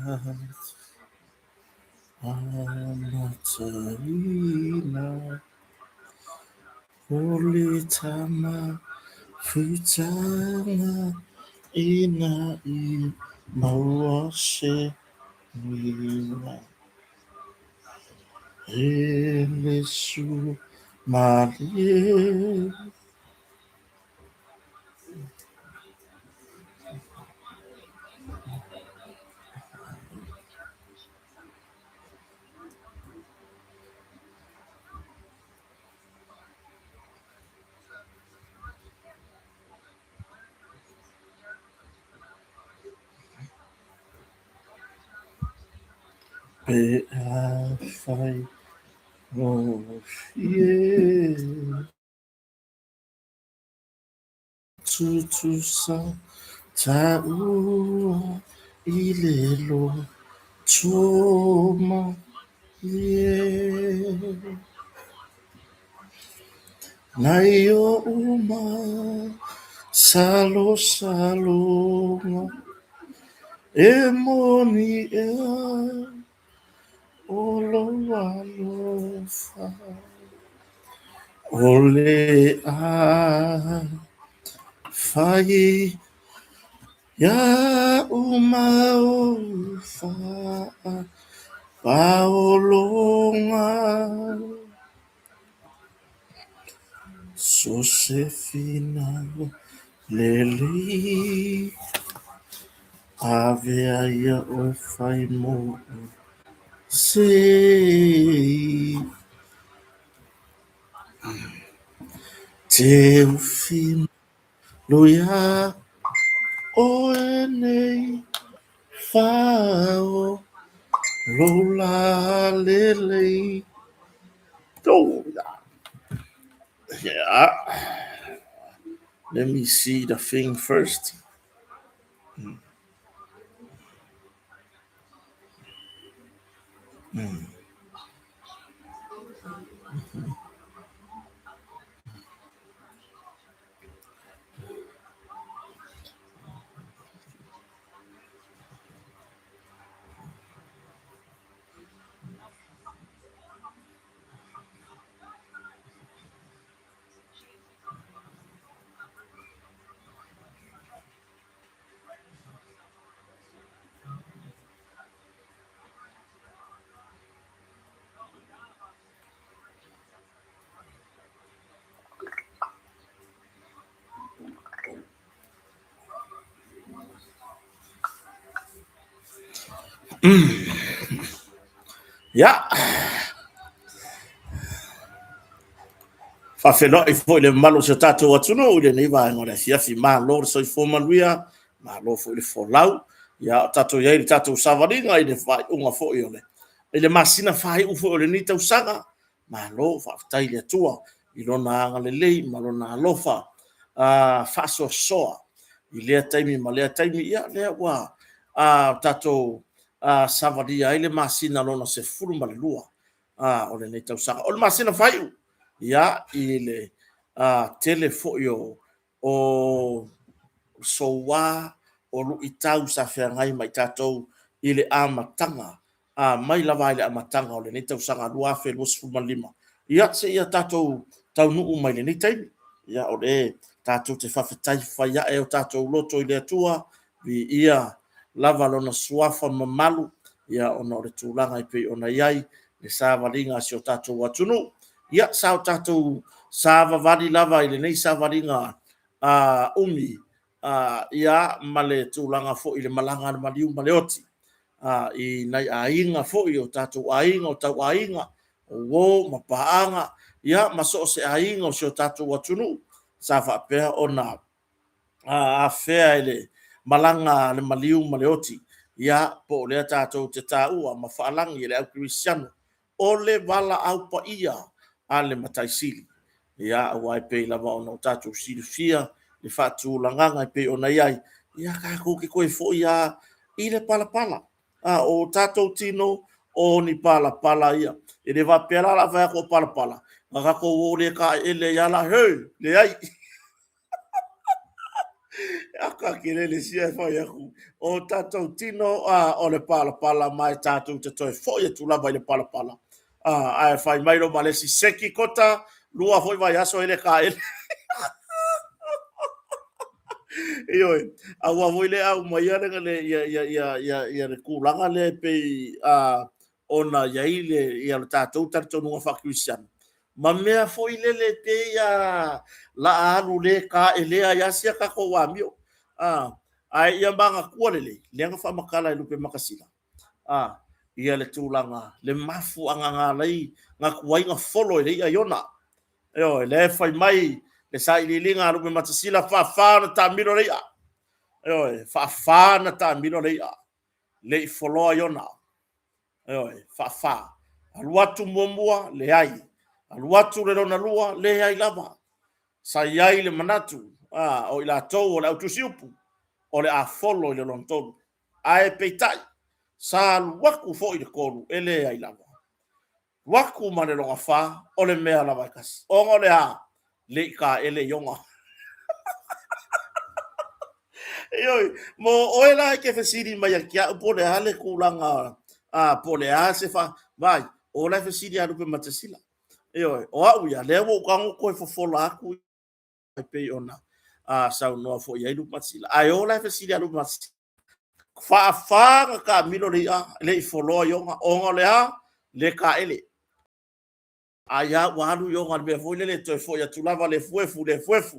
Amataina O le tama futanga ina i maua se uiga E le su malie. Pe afai gofie Tutusa taua i le loto malie. Nai oʻu masalosaloga e moni ea o lou alofa. O le a fai iaʻu ma ou faapaologa. So se finau lelei, avea ia oe fai moʻu sei. Teofilo iā ʻoe nei fao lou lā lelei. Oh, yeah. Yeah. Let me see the thing first. Ia. Faafeiloai foi i le mamalu o si o tatou atunuu i lenei vaega o le afiafi. Malo le soifua manuia, malo foi le folau. Ia, o tatou i ai i le tatou savaliga i le faaiuga foi o le, i le masina faaiu foi o lenei tausaga. Malo faafetai i le Atua i lona agalelei ma lona alofa faasoasoa i lea taimi ma lea taimi. Ia, lea ua tatou savalia ai le masina lona 12 o lenei tausaga. O le masina faaiu, ia, i le tele foi o soua, o luitau sa feagai ma i tatou i le amataga, mai lava i le amataga o lenei tausaga 2025, ia, seia tatou taunuu mai lenei taimi. Ia, o le tatou te faafetai fai ae o tatou loto i le Atua, viia lava lona suafa mamalu, ia, ona o le tulaga e pei ona i ai le savaliga a si o tatou atunuu. Ia, sa o tatou savavali lava i lenei savaliga umi, ia, ma le tulaga foi i le malaga a le maliu ma le oti i nai aiga foi, o tatou aiga, o tauaiga, o uo ma paaga, ia, ma so o se aiga o si o tatou atunuu sa faapea ona afea e le malaga a le maliu ma le oti, ia, po o lea tatou te taua ma faalagi e le au kerisiano, o le valaau paia a le Matai Sili. Ia, aua e pei lava ona o tatou silafia le faatulagaga e pei ona i ai, ia tatou te toe foi lava i le palapala. A o tatou tino, o ni palapala ia. E le faapea la o le a fai atu o palapala, ona tatou o lea taeele ai lava la, hei, leai. Aka ke lele sia e fai aku. O tatou tino a o le palapala ma e tatou te toe foi atu lava i le palapala. A ae fai mai lo ma le isi seki kota lua foi vaiaso e le kaele. Ioe, aua foi le aumaia le le ia ia ia ia ia le tulaga lea e pei a ona i ai le ia le tatou talitonuga faakerisiano ma mea foi lele pei a la alu le taelea ai lava sia tatou amio. A ae ia manatua lelei lea na faamatala e Lupe Matasila a ia le tulaga le mafuaaga na ala ai na tuai ona folo e le i'a Iona. Ioe, lea e fai mai le sailiiliga a Lupe Matasila, faafa ona taamilo le i'a. Ioe, faafa ona taamilo le i'a, le i foloa Iona. Ioe, faafa. Alu atu muamua, leai. Alu atu le lona lua, leai lava. Sa i ai le manatu a, o i latou o le au tusiupu, o le a folo i le lona tolu. Ae peitai, sa alu atu foi le tolu, e leai lava. Alu atu ma le lona fa, o le mea lava e tasi. Ona o le a? Le i taele Iona. Ioe, mo oe la e te fesili mai ia te au po o le a le tulaga, a, po o le a se fa... Vaai, o la e fesili ia Lupe Matasila. Ioe, o au ia, lea ua ou tago toe fofola atu e pei ona saunoa foi i ai Lupe Matasila. Ae o la e fesili ia Lupe Matasila. Faafa na taamilo le i'a, le i foloa Iona, ona o le a? Le taele. Ai a ua alu Iona i le mea foi lele toe foi atu lava le efuefu, le efuefu.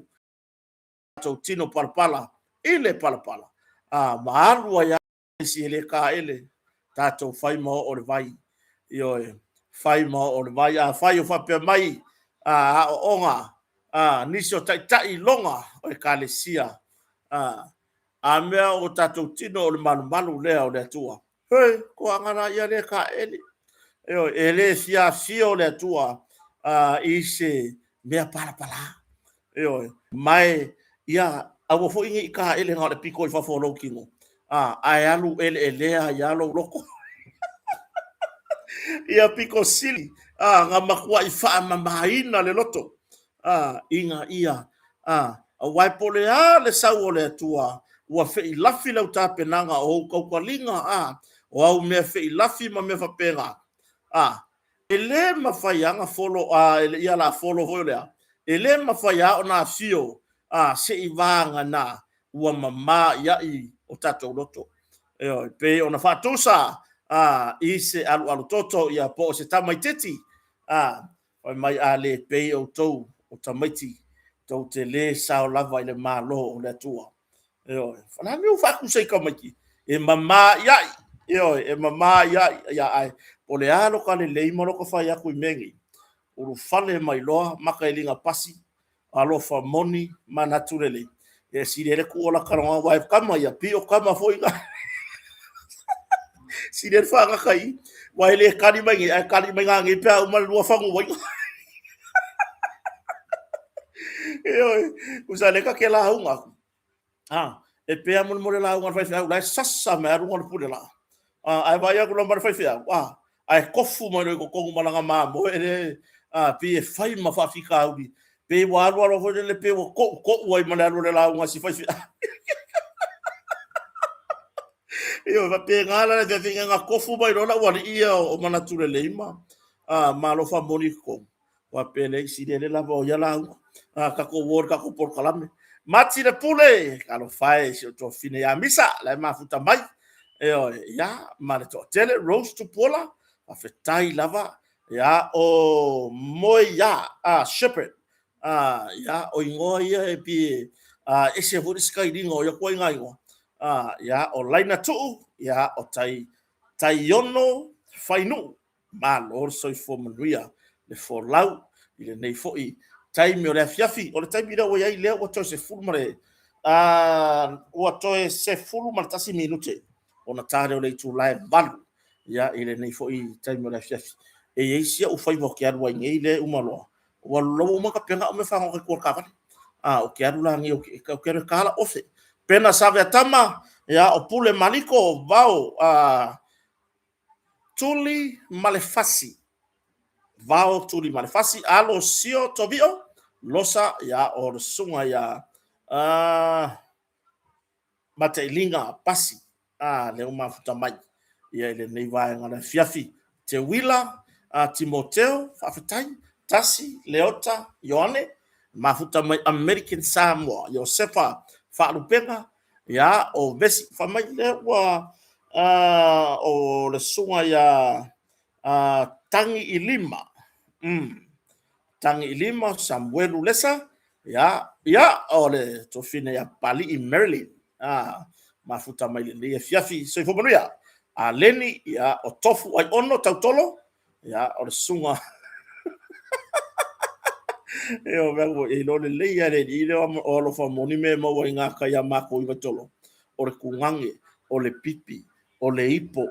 Tatou tino palapala i le palapala. A, ma alu ai isi e le taele, tatou fai ma oo le vai. Ioe, fai ma oo le vai. Afai o faapea mai a, aoaoga a, nisi o taitai iloga o Ekalesia, a, a mea o tatou tino o le malumalu lea o le Atua. He, toaga la ia le taele. Ioe, e le fia afio le Atua a, i se mea palapala. Ioe, ma e, ia, aua foi ne i taele na o le pito i fafo o lou tino, a, ae alu eleelea ai lava lou loto. Ia pito sili, a, na matuai faamamaina le loto, a, ina ia, a, aua e po o le a le sau o le Atua, ua feilafi lau tapenaga o ou tautaliga, a, o au mea feilafi ma mea faapena, a, E le mafai lava ona folo, a, ia la folo foi o le a? E le mafai lava ona afio, a, seiavagana ua mama i ai o tatou loto. Ioe, pei ona faatusa, a, i se alualu toto, ia po o se tamaitiiti, a, fai mai a le pei outou o tamaiti, tou te le sao lava i le Malo o le Atua. Ioe. O le a le mea ua faatusa i tamaiti? E mama i ai. Ioe, e mama i ai. Ia, ae po o le a lo ta lelei ma lo ta fai atu i mea nei, ulufale mai loa, maka i liga pasi, alofa moni, manatu lelei. E sili ai le tuu o lata loga, aua e tama ia, pei o tama foi na. Sili ai le faagata i i, aua e le kali mai nei, ae kali mai nanei pe a uma le lua faguaina. Ioe, tusa lea ta te lauga atu. A, e pei lava molemole lauga a le faifeau, la e sasa mai lava luga o le pule laa. A, ae vaai atu loa ma le faifeau, a, ae tofu mai loa i totonu ma lana mamoe le, a, pei e fai ma faafitauli. Pei ua alu alu foi lele, pei ua toutou ai ma le alu o le lauga a si faifeau. Ioe, faapena la le feafeiga na tofu mai loa lau alii ia o manatu lelei ma, a, ma alofa moni i totonu. Faapea lea, sili ai le lava o ia lauga. A, tatou o i le tatou polokalame. Mati le Pule, talofa e si ou tuafafine ia Misa, la e mafuta mai. Ioe, ia, ma le toatele, Rose Tupuola, faafetai lava. Ia, o Moea, a, Shepherd, a, ia, o igoa ia e pei e, a, ese foi le sikailiga o ia ituaiga igoa. A, ia, o Laina Tuu, ia, o Tai, Taiono Fainuu. Malo le soifua manuia, le folau i lenei foi taimi o le afiafi. O le taimi lea ua i ai lea ua toe sefulu ma le, ua toe 11 minute ona ta lea o le itula e 8, ia, i lenei foi taimi o le afiafi. E i ai si au faiva ou te alu ai nei lea e uma loa, ua alu loa ua uma ona tapena au mea fagota i tua o le taavale. A, ou te alu la nei, ou te alu e ta lau ofe. Pena Saveatama, ia, o Pule Maliko, o Vao, a, Tuli ma le Fasi, Vao Tuli ma le Fasi, Alo Sio Tovio, Losa, ia, o le susuga ia, Matailiga Pasi, a lea ua mafuta mai ia i lenei vaega o le afiafi. Teuila a Timoteo, faafetai. Tasi Leota Ioane, mafuta mai American Samoa. Iosefa Faalupega, ia o Vesi, fai mai lea ua o le susuga ia Tagi Ilima. Tagi Ilima, Samuelu Lesa, ia, ia, o le tofina ia Papalii Marilyn, mafuta mai lenei afiafi, soifua manuia. A Leni, ia, o Tofu Aiono Tautolo, ia, o le susuga e o mea ua e iloa lelei lava le alii lea o alofa moni me maua i ngā kai a mākou i Vaitolo. O le kugage, o le pipi, o le ipo,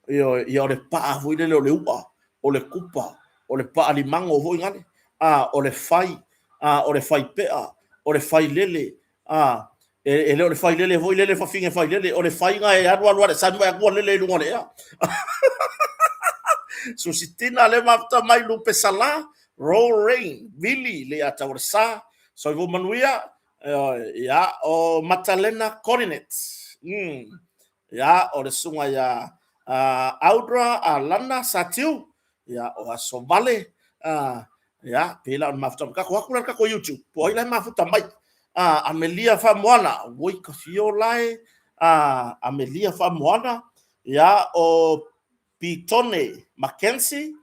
ia o le paa foi lele o le u'a, o le kupa, o le paa limago foi gale, a o le fai, a o le faipea, o le failele, a e le o le failele foi lele fafine failele, o le faiga e alu alu ale sami mai atua lele i luga o le ea. Susitina le mafuta mai Lupe Sala, Roll Rain, Vili le Atau o le Sa, Soifua Manuia, ia, o Matalena Colinet. Ia, o le susuga ia Audra Alana Satiu, ia, o Aso Vale, ia, pei la o le mafuta mai. Tatou atu la i le tatou YouTube, po o ai la e mafuta mai. Amelia Faamoana, oi ka fio la e, Amelia Faamoana, ia, o Pitone Mackenzie,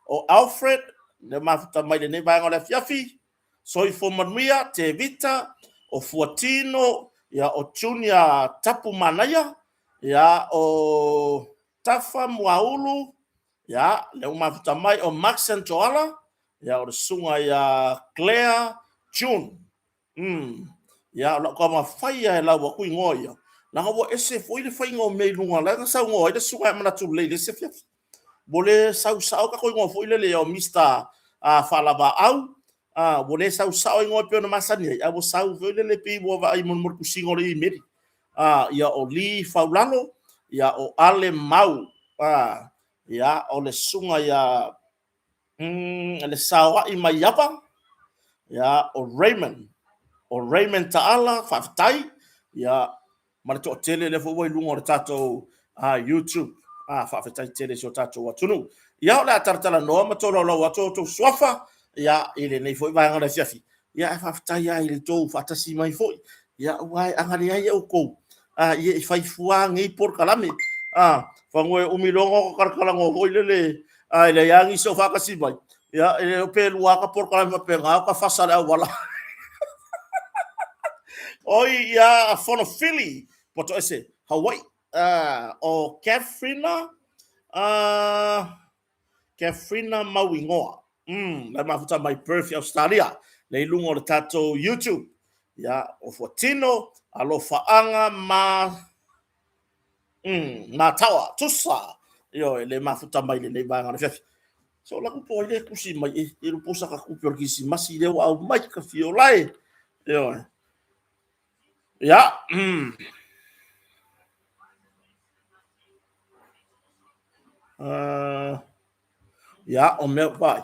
o Alfred, le mafuta mai lenei vaega o le afiafi, Soifua Manuia, Tevita, o Fuatino, ia, o Junior Tapu Manaia, ia, o Tafa Muaulu, ia, lea ua mafuta mai, o Maxon Toala, ia, o le susuga ia Claire June. Ia, o lau taumafai lava e lau atu igoa ia, leaga ua ese foi le faiga o mea i luga, la e na saunoa ai le susuga ia Manatu Lelei i le isi afiafi. Ua le sau sao tatou igoa foi lele o Mister Faalavaau, ua le sau sao igoa e pei ona masani ai, ae ua sau foi lele pei ua vaai mo le tusiga o le imeli. Ia o Lee Faulalo, ia o Ale Mau, ia o le susuga ia le Saoai Maiava, ia o Raymond, o Raymond Taala, faafetai, ia ma le toatele lea foi ua i luga o le tatou YouTube. Faafetai tele i si o tatou atunuu. Ia, o le a talatalanoa ma tolaulau atu outou suafa ia, i lenei foi vaega o le afiafi. Ia, ae faafetai lava i le tou faatasi mai foi. Ia, aua e ana leai outou, ia e fai fua nei polokalame. Fanu e umi loa ona talatalanoa foi lele, e leai lava nisi o faatasi mai. Ia, e le o pe lua ata polokalame faapena o ta fasa le auala. Oi, ia, Fonofili, Potoese, Hawaii. O Kathrina, Kathrina Mauigoa. La mafuta mai Perth i Australia, le i luga o le tatou YouTube. Ia, o Fuatino, Alofaaga ma Mataoa, tusa, ioe, le mafuta mai lenei vaega o le afiafi. So la kupu ai le tusi mai e, e lupo sa ka kupe o le kirisimasi lea ua aumai ka fiola e. Ioe. Ia, Ia, o mea vaai.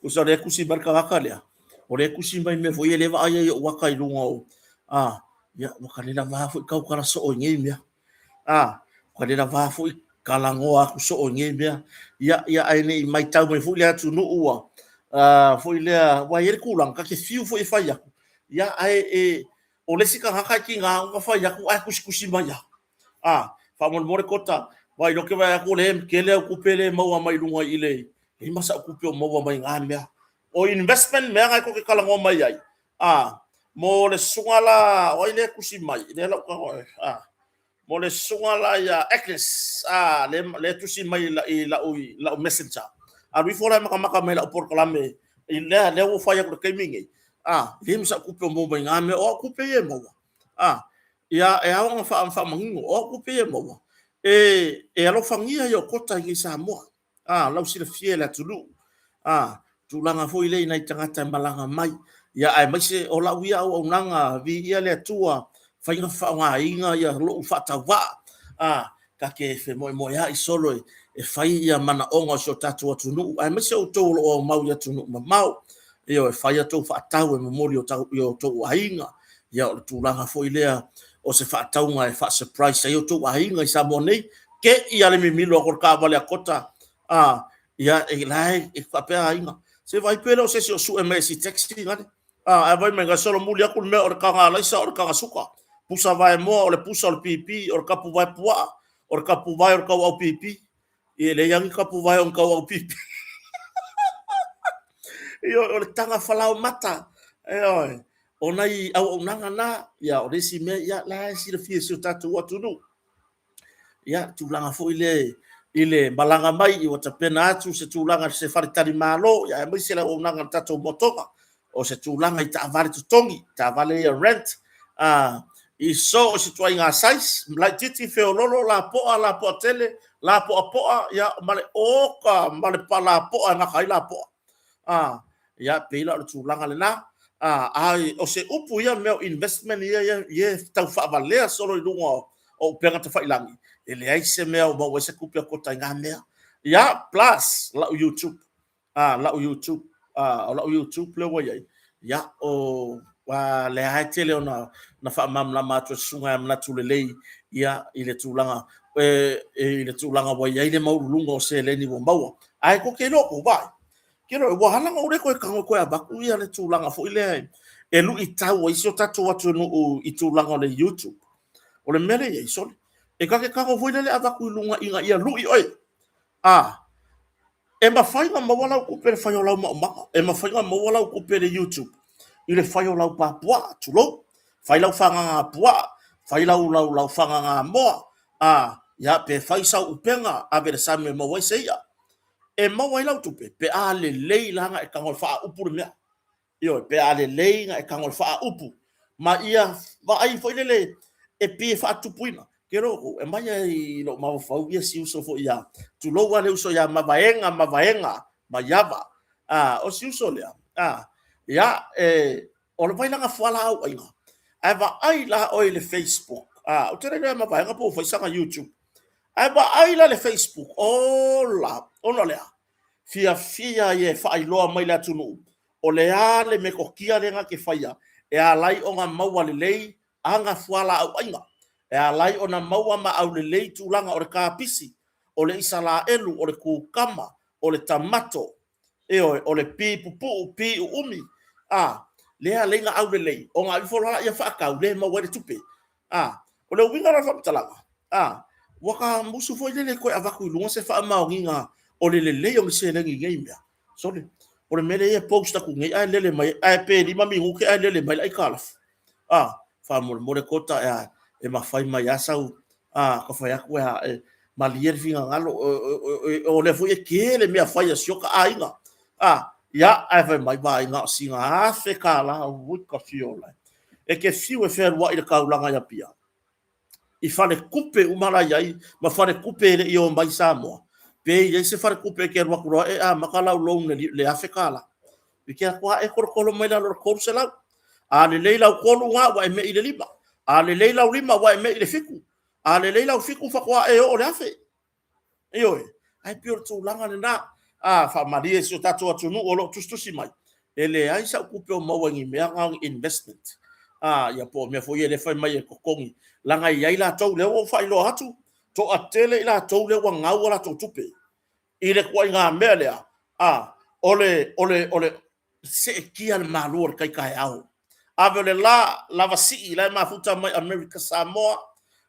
Tusa o lea e tusi mai le tagata lea, o lea e tusi mai mea foi e le vaai ai i ou ata i luga o, a, ia, ua ka le lava foi tautala soo i nei mea. A, ua ka le lava foi talanoa atu soo i nei mea. Ia, ia, ae ne i matau mai foi le atunuu ua, a, foi lea, ua i ai le tulaga, ta te fiu foi e fai atu, ia, ae e, o le isi tagata e tiga ona fai atu ae tusitusi mai lava. A, faamolemole Kota, vaai loa ke vaai atu o lea e tele au tupe lea e maua mai luga i le leai ma sau tupe o maua mai na mea. O investment mea na e tou te talanoa mai ai, a, mo le susuga la, o ai lea e tusi mai, lea lau tago, a, mo le susuga la ia Agnes, a, lea, lea e tusi mai i lau, i lau messenger. Alu ifo la e matamata mai i lau polokalame, i lea, lea ua fai atu i le taimi nei, a, leai ma sau tupe o maua mai na mea, o au tupe ia e maua, a, ia, e ao ona faamanino, o au tupe ia e maua, e alofagia ia o Kota i nei Samoa, a, lau silafia e le atunuu, a, tulaga foi lea i nai tagata e malaga mai, ia, aemaise o lau ia auaunaga, viia le Atua, faiga faaaogaina ia lou faatauvaa, a, ta te femoemoea'i solo e fai ia manaoga o si o tatou atunuu, aemaise outou o lo o aumau i atunuu mamao, ioe, fai a outou faatau e momoli i o outou aiga, ia o le tulaga foi lea o se faatauga e faa-surprise ai outou aiga i Samoa nei, te i a le mimilo atu o le taavale a Kota, a, ia, e la e faapea aiga, se vaai pe le o se isi o sue mai e si taxi gale, a, ae vai mai ga solomuli atu le mea o le taga alaisa o le taga suka, pusa vaemoa o le pusa o le pipi, o le tapuvae puaa, o le tapuvae o le tauau pipi, e leai lava ni tapuvae o ni tauau pipi. Ioe, o le taga falaoamata, ioe, o nai auaunaga na, ia o le isi mea, ia la e silafia e si o tatou atunuu. Ia, tulaga foi lea i le malaga mai ua tapena atu se tulaga i se faletalimalo, ia aemaise le auaunaga a le tatou motoga, o se tulaga i taavale totogi, taavale ia rent, i so o se ituaiga size, laitiiti, feoloolo, lapoa, lapoa tele, lapoapoa, ia, ma le oka ma le lapoa e gata ai lapoa. Ia, pei la o le tulaga lena. A o se upu ia mea o investment ia e tau faavalea solo i luga o upega tafailagi, e leai se mea o maua ai se tupe a Kota i na mea. Ia, plus lau YouTube. Lau YouTube, o lau YouTube lea ua i ai, ia, o lea lava e tele ona faamalamalama atu e le Susuga ia Manatu Lelei, ia, i le tulaga, i le tulaga ua i ai le maualuluga o seleni ua maua. Ae tou te iloa tou vaai, ua ala ona ou le toe tago e toe avatu ia le tulaga foi lea e luitau ai si o tatou atunuu i tulaga o le YouTube. O le mea lea e i ai, sole, e ta te tago foi lele avatu i luga ina ia lui oe. A, e mafai ona maua lau tupe i le fai o lau maumaga, e mafai ona maua lau tupe i le YouTube i le fai o lau pa puaa, tulou, fai lau fagaga puaa, fai lau lau lau fagaga moa, a, ia, pe fai sau upega, ave i le sami e maua ai se i'a. E maua ai lau tupe pe a lelei la ona e tago e faaupu le mea. Ioe, pe a lelei ona e tago e faaupu ma ia vaai foi lele e pei e faatupuina. Ke iloa outou, e mai lava i lou mafaufau ia si uso foi ia, tulou lava le uso ia Mavaega, Mavaega Maiava. A, o si uso lea, a, ia, e, o le vai lana fualaau aina. Ae vaai la oe i le Facebook, a, ou te le iloa ia Mavaega po ua fai sana YouTube. Ae vaai la i le Facebook, ola, ona o le a? Fiafia ia e faailoa mai le atunuu, o le a le metotia lea na te faia e ala ai ona maua lelei ana fualaau aina, e ala ai ona maua ma aulelei tulaga o le kapisi, o le Isalaelu, o le kukama, o le tamato, ioe, o le pi pupuu, pi uumi, a, lea alai na aulelei, ona ifo loa laia faatau, lea e maua ai le tupe. A, o le uiga la o le faamatalaga, a, ua ta musu foi lele e toe avatu i luga se faamaoniga o le lelei o ni seleni i nei mea. Sole, o le mea lea e post atu nei ae lele mai, ae pe 5 minute ae lele mai le aitalafu. A, faamolemole Kota e a, e mafai mai lava sau, a, ka fai atu e a, e malie le finagalo, o lea foi e tele mea fai a si ota aiga. A, ia, ae fai mai vaai na o sina $1,000, ui ka fiola. E te fiu e fealuai i le taulaga i Apia, i faletupe uma la i ai, ma faletupe e le i o mai i Samoa, pe i ai se faletupe e te alu atu loa e amata lau loan i le $1,000. E te atu lava e tolotolo mai lalo o le 300. A lelei lau 3 na, ua e mei i le 5. A lelei lau 5, ua e mei i le 7. A lelei lau 7, faatoa e oo i le 1,000. Ioe, ae pei o le tulaga lena. A, faamalie si o tatou atunuu o lo o tusitusi mai, e leai sau tupe o maua i ni mea na o ni investment. A, ia po o mea foi ia lea e fai mai e totogi, leaga e i ai latou, lea ua ou faailoa atu, toatele i latou lea ua gau a latou tupe i le ituaiga mea lea, a, o le, o le, o le, seetia le malu o le tai taeao. Ave o le la, lava sii, la e mafuta mai America Samoa,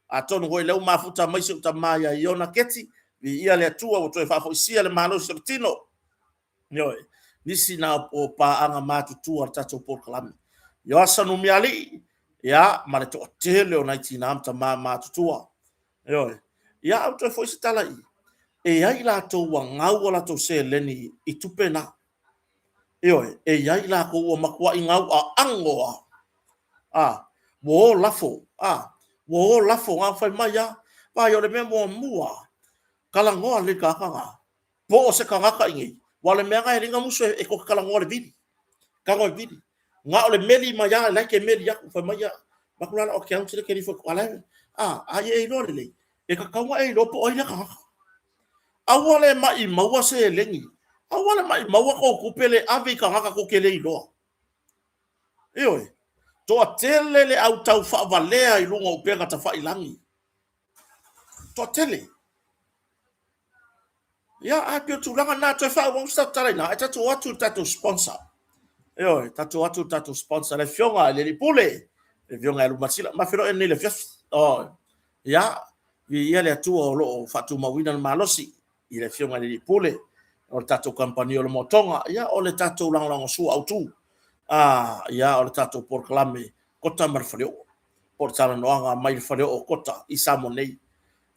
atonu foi lea ua mafuta mai si ou tama ia Iona Keti, viia le Atua ua toe faafoisia le malosi o le tino. Ioe, nisi na o paaga matutua o le tatou polokalame. Ioasa Numialii, ia, ma le toatele o nai tina ma tama matutua. Ioe. Ia, a ua toe foi se tala i, e i ai latou ua gau a latou seleni i tupe na. Ioe, e i ai latou ua matuai gau aano lava. A, ua o lafo, a, ua o lafo, na fai mai lava, vaai o le mea muamua lava, talanoa lelei i le tagata lena, po o se tagata i inei, aua o le mea lena e leai na musu e tou te talanoa i le vili, tago i le vili. Na o le meli mai lava, la e te meli atu, fai mai, avatu la lau account lea e te alu ifo, a la e, a, a ia e iloa lelei, e tatau ona e iloa po o ai lea tagata. Aua le maimaua seleni, aua le maimaua tou tupe le ave i tagata tou te le iloa. Ioe. Toatele le au tau faavalea i luga o upega tafailagi. Toatele. Ia, ae pei o tulaga na, toe faaauau se tatou tala i ina, ae tatou o atu i le tatou sponsor. Ioe, tatou o atu i le tatou sponsor, le Afioga i le Alii Pule, le Afioga ia Lumasila. Ma feiloai nei i le afiafi. Ioe. Ia, viia le Atua o lo o faatumauina le malosi i le Afioga i le Alii Pule o le tatou kamupani o le Moatoga. Ia, o le tatou lagolagosua autu. Ah, ia, o le tatou polokalame Kota ma le Faleoo. Po o le talanoaga mai le Faleoo o Kota i Samoa nei.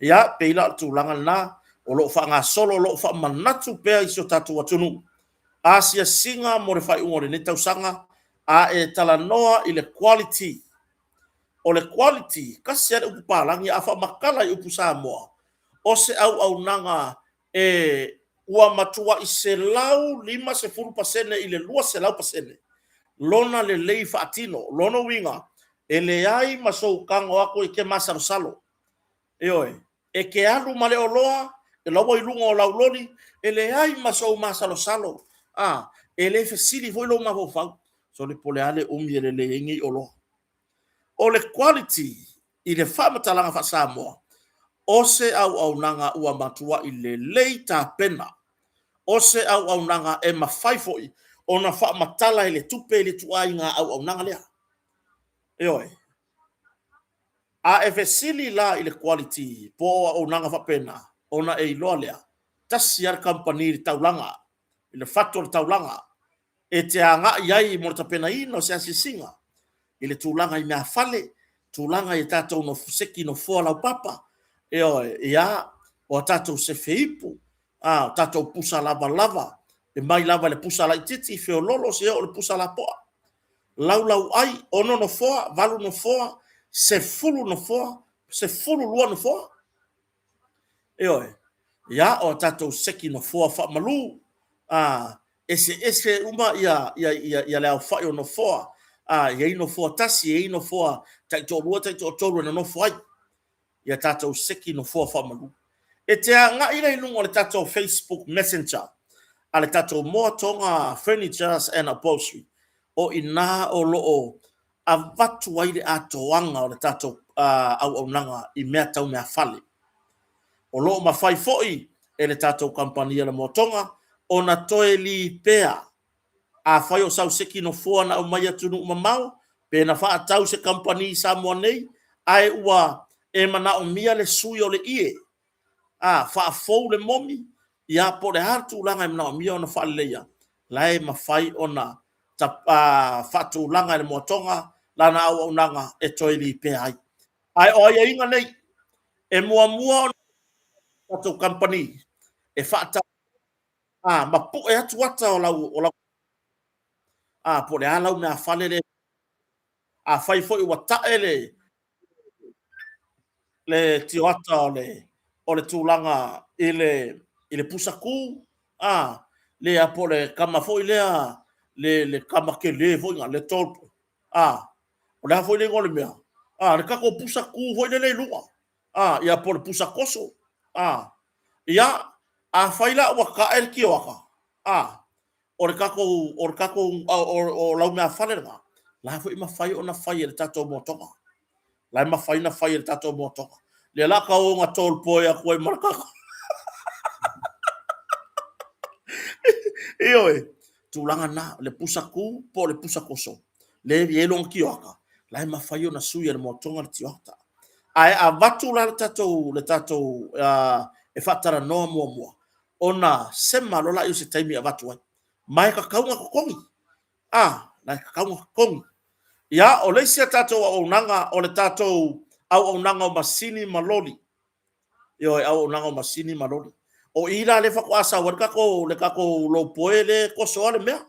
Ia, pei la o le tulaga lena o lo o faagasolo, o lo o faamanatu pea i si o tatou atunuu asiasiga mo le faaiuga o lenei tausaga, a e talanoa i le quality. O le quality, tasi lava le upu palagi, a faamatala i upu Samoa, o se auaunaga e ua matuai 150% i le 200% lona lelei faatino. Lona uiga, e leai ma sou tago atu e te masalosalo. Ioe, e te alu ma le oloa, la ua i luga o lau loli, e leai ma sou masalosalo, a, e le fesili foi lou mafaufau, sole po o le a le umi e lelei ai nei oloa. O le quality i le faamatalaga faa-Samoa, o se auaunaga ua matuai lelei tapena, o se auaunaga e mafai foi ona faamatala i le tupe i le ituaiga auaunaga lea. Ioe. A e fesili la i le quality po o auaunaga faapena, ona e iloa lea, tasi lava le kamupani i le taulaga, i le fatu o le taulaga, e te agai i ai mo le tapenaina o se asiasiga i le tulaga i meafale, tulaga i tatou seki nofoa laupapa, ioe, ia, o a tatou sefe ipu, a, o tatou pusa lavalava, e mai lava i le pusa laitiiti feoloolo seia oo i le pusa lapoa. Laulauai, 6 nofoa, 8 nofoa, 10 nofoa, 12 nofoa. Ioe. Ia, o tatou seki nofoa faamalu, a, eseese uma ia, ia, ia, ia le aofai o nofoa. A, e i ai nofoa tasi, e i ai nofoa taitoalua, taitoatolu e nonofo ai. Ia tatou seki nofoa faamalu. E te agai la i luga o le tatou Facebook Messenger a le tatou Moa Toga Furnitures and Upholstery, o i ina o lo o avatu ai le atoaga o le tatou auaunaga i mea tau meafale. O lo o mafai foi e le tatou kamupani a le Moa Toga ona toe lipea afai o sau seki nofoa na aumai i atunuu mamao pe na faatau i se kamupani i Samoa nei ae ua e manaomia le sui o le ie, a, faafou le momi, ia po o le a le tulaga e manaomia ona faaleleia, la e mafai ona faatulaga e le Moa Toga lana auaunaga e toe lipea ai. Ae o aiaiga nei, e muamua ona tatou kamupani e faatau a ma pue atu ata o lau o lau a po o le a lau meafale le afai foi ua tae le le tioata o le o le tulaga i le i le pusa ku a le a po o le kama foi lea le le kama tele foi na le tall a o le a foi le igoa o le mea a le tatou pusa ku foi lele i luga a ia po o le pusa toso a ia afai la ua tae le tioata a o le tatou o le tatou o lau meafale lena la foi mafai ona fai e le tatou Moa Toga la e mafai ona fai e le tatou Moa Toga lea la ka o na tall boy atu ai ma le tatou ioe tulaga na le pusa ku po o le pusa toso le i ai lona tioata la e mafai ona sui e le Moa Toga le tioata ae avatu la le tatou le tatou e faatalanoa muamua ona sema loa lea o se taimi e avatu ai. Ma e tatau ona totogi. A, la e tatau ona totogi. Ia, o le isi a tatou auaunaga, o le tatou auaunaga o masini ma loli. Ioe, auaunaga o masini ma loli. O i la lea faatoa sau ai le tatou, le tatou loupoe lea e toso lava le mea.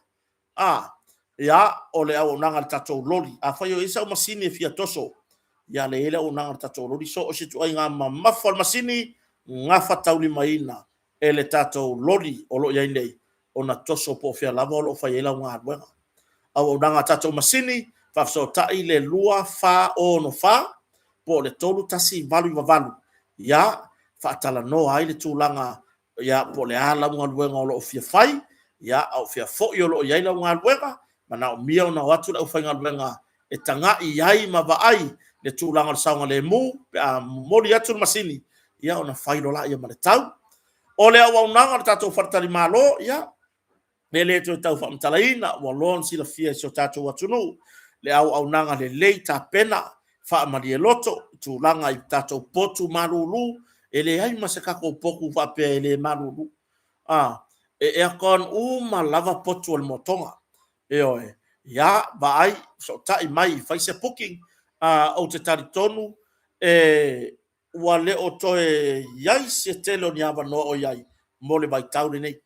A, ia, o le auaunaga a le tatou loli. Afai o i ai sau masini e fia toso, ia lea e i ai le auaunaga a le tatou loli. So o se ituaiga mamafa o le masini, gafataulimaina e le tatou loli o lo o i ai nei ona toso po o fea lava o lo o fai ai lau galuega. Auaunaga a tatou masini, faafesootai le 2464 po o le 3188. Ia, faatalanoa ai le tulaga ia, po o le a lau galuega o lo o fia fai, ia, a o fea foi o lo o i ai lau galuega, manaomia ona o atu le aufaigaluega e tagai ai ma vaai le tulaga o le saogalemu pe a momoli atu le masini, ia ona fai loa lea ma le tau. O le auaunaga o le tatou faletalimalo, ia, e le toe tau faamatalaina, ua loa ona silafia e si o tatou atunuu le auaunaga lelei tapena, faamalie loto i tulaga i tatou potu malulu. E leai ma se tatou potu faapea e le malulu. E aircon uma lava potu o le Moa Toga. Ioe. Ia, vaai, fesootai mai, fai se booking. Ou te talitonu ua le o toe i ai se tele o ni avanoa o i ai mo le vaitau lenei.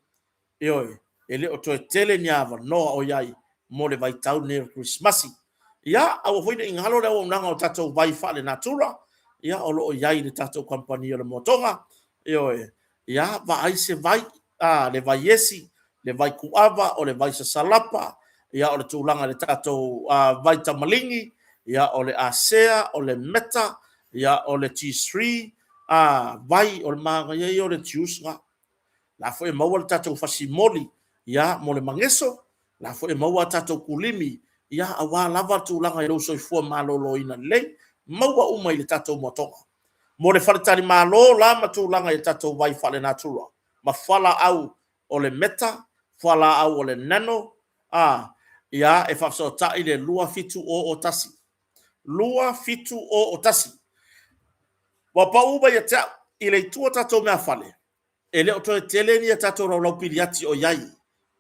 Ioe, e le o toe tele ni avanoa o i ai mo le vaitau lenei o le Kerisimasi. Ia, aua foi ne i galo le auaunaga o tatou vai faalenatura, ia o lo o i ai i le tatou kamupani o le Moa Toga. Ioe, ia vaai se vai, le vai esi, le vai kuava, o le vai sasalapa, ia o le tulaga i le tatou vai tamaligi, ia o le asea, o le meta, ia o le G3, vai, o le manaia ia o le juice lena. O la foi e maua le tatou fasimoli, ia, mo le mageso, o la foi e maua a tatou kulimi, aua lava tulaga i lou soifua maloloina lelei. Maua uma i le tatou Moa Toga. Mo le faletalimalo la ma tulaga i tatou vai faalenatura ma fualaau o le meta, fualaau o le nano, ia, e faafesootai i le 27001. 27001. Ua pau mai ia te au i le itu o tatou meafale, e le o toe tele ni a tatou laulau piliati o i ai.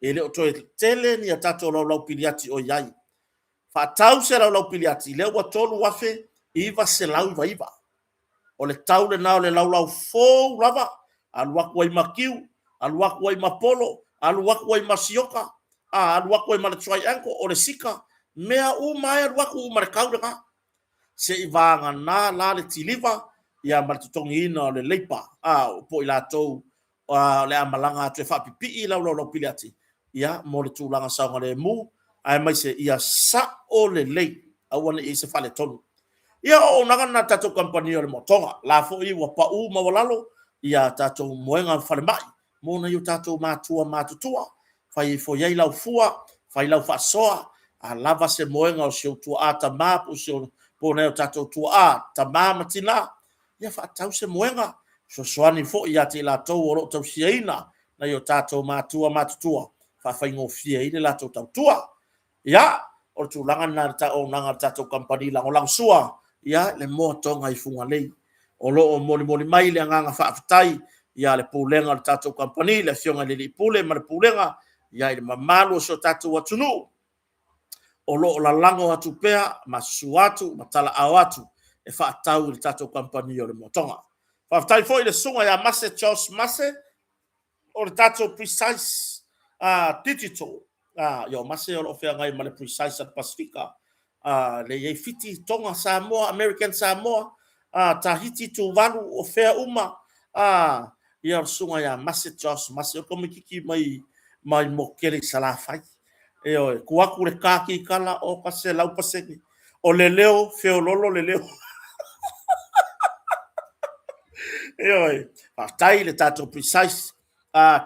E le o toe tele ni a tatou laulau piliati o i ai. Faatau se laulau piliati, lea ua $3,999. O le tau lena o le laulau fou lava, alu atu ai ma kiu, alu atu ai ma polo, alu atu ai ma sioka, alu atu ai ma le triangle, o le sika, mea uma lava e alu atu ma le tau lena. Seiavagana la le kiliva ma le totogiina o le leipa, po o i latou o le a malaga atu e faapipii lau laulau piliati mo le tulaga saogalemu, aemaise ia sao lelei, aua ne i i ai se faaletonu. Ia, o auaunaga lena a le tatou kamupani o le Moa Toga. O la foi ua pau maualalo a tatou moega falemai mo nai o tatou matua matutua, fai ifo i ai lau fua, fai lau faasoa, a lava se moega o si ou tuaa tama po o nai o tatou tuaa tama ma tina, ia faatau se moega, fesoasoani foi ia i latou o lo o tausiaina nai o tatou matua matutua, faafaigofie ai le latou tautua. Ia, o le tulaga lena i le auaunaga a le tatou kamupani lagolagosua i le Moa Toga i Fugalei. O lo o molimoli mai le agaga faafetai a le Pulega o le tatou kamupani, le Afioga i le Alii Pule ma le Pulega i le mamalu o si o tatou atunuu o lo o lalago atu pea ma susu atu ma talaaao atu e faatau i le tatou kamupani o le Moa Toga. Faafetai foi i le Susuga ia Mase Charles Mase o le tatou Precise Digital. Ia o Mase o lo o feagai ma le Precise a le Pasefika, lea e i ai Fiti, Toga, Samoa, American Samoa, Tahiti, Tuvalu, o fea uma. Ia o le susuga ia Mase Charles Mase, o le tamaitiiti mai mai Mokele i Salafai. Ioe, tuu atu le ka kikala oka 100%. O le leo, feololo le leo. Ioe, faafetai i le tatou Precise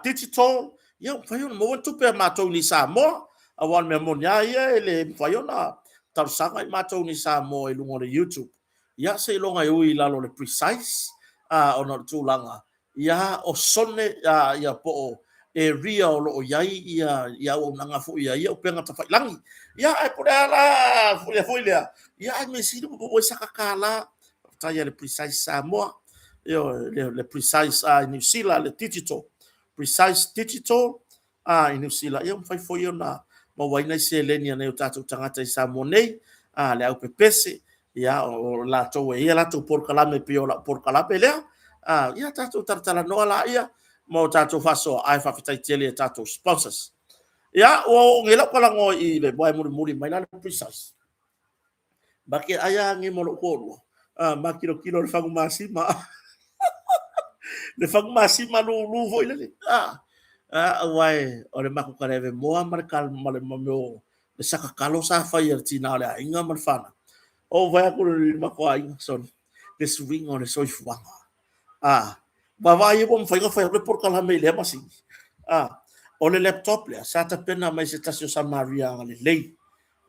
Digital, ia ua mafai ona maua tupe a matou nei i Samoa, aua o le mea moni lava ia e le mafai ona talosaga i matou nei i Samoa i luga o le YouTube. Ia seiloga e ui i lalo o le Precise, ona o le tulaga, ia o sone ia po o area o lo o i ai ia auaunaga foi a ia upega tafailagi. Ia ae po o le a la le foi lea, ia ae mea sili ua maua ai sata $1. Faafetai i le Precise Samoa, ioe, le Precise i Niu Sila, le Digital, Precise Digital i Niu Sila, ia ua mafai foi ona maua ai nai seleni a nai o tatou tagata i Samoa nei, le au pepese, ia o latou e i ai a latou polokalame pei o lau polokalame lea. Ia tatou talatalanoa laia ma o tatou faasoa, ae faafetai tele i tatou sponsors. Ia, ua oo nei lau talanoa i le, aua e mulimuli mai la le Precise. Ma te ai a nei ma lou toalua, ma tilotilo i le fagu masima. Le fagu masima lulu foi lele. Aua o le matou kaleave moa ma le ma le mea o le sakatalo sa fai e le tina o le aiga ma le fanau. Ou vaai atu i le matou aiga, sole, le suiga o le soifuaga. Vaavaai ua mafai ona fai atu le polokalame i lea masini. O le laptop lea, sa tapena mai e se tasi o Samaria agalelei.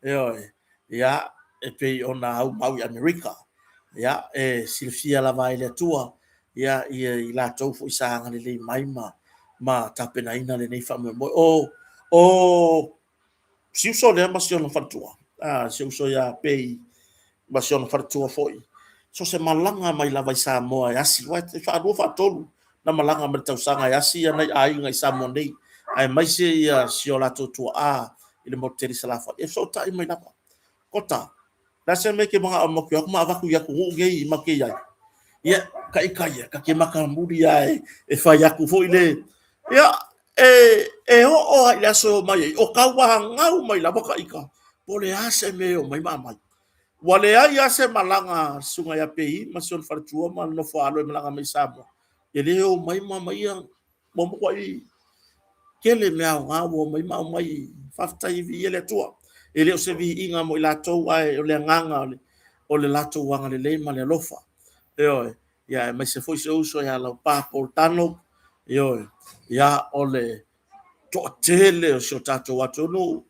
Ioe. Ia, e pei ona aumau i Amerika. Ia, e silafia lava e le Atua, ia, ia i latou foi sa agalelei mai ma, ma tapenaina lenei faamoemoe. O, o si uso lea ma si ona faletua, a, si uso ia Pei ma si ona faletua foi, so se malaga mai lava i Samoa e asi, aua e faalua faatolu na malaga mai le tausaga e asi ia nai aiga i Samoa nei, aemaise ia si o latou tuaa i le motu tele i Salafai, e fesootai mai lava. Kota, le a se mea e te manao e matou o atu ma avatu i atunuu nei ma te i ai? Ia, ka ita ia, ta te matamuli lava e fai atu foi le... Ia, e, e oo lava i le aso e omai ai, o tauanau mai lava ta ita, po o le a se mea e omai ma aumai. Ua leai lava se malaga a le Susuga ia Pei ma si ona faletua ma le nofo a alo e malaga mai i Samoa, e le omai ma aumai ia ua matuai tele mea aoga ua omai ma aumai. Faafetai, viia le Atua. E le o se viiga mo i latou, ae o le agaga o le latou agalelei ma le alofa. Ioe, ia aemaise foi si ou uso ia Laupa Paul Tano, ioe, ia o le toatele o si o tatou atunuu,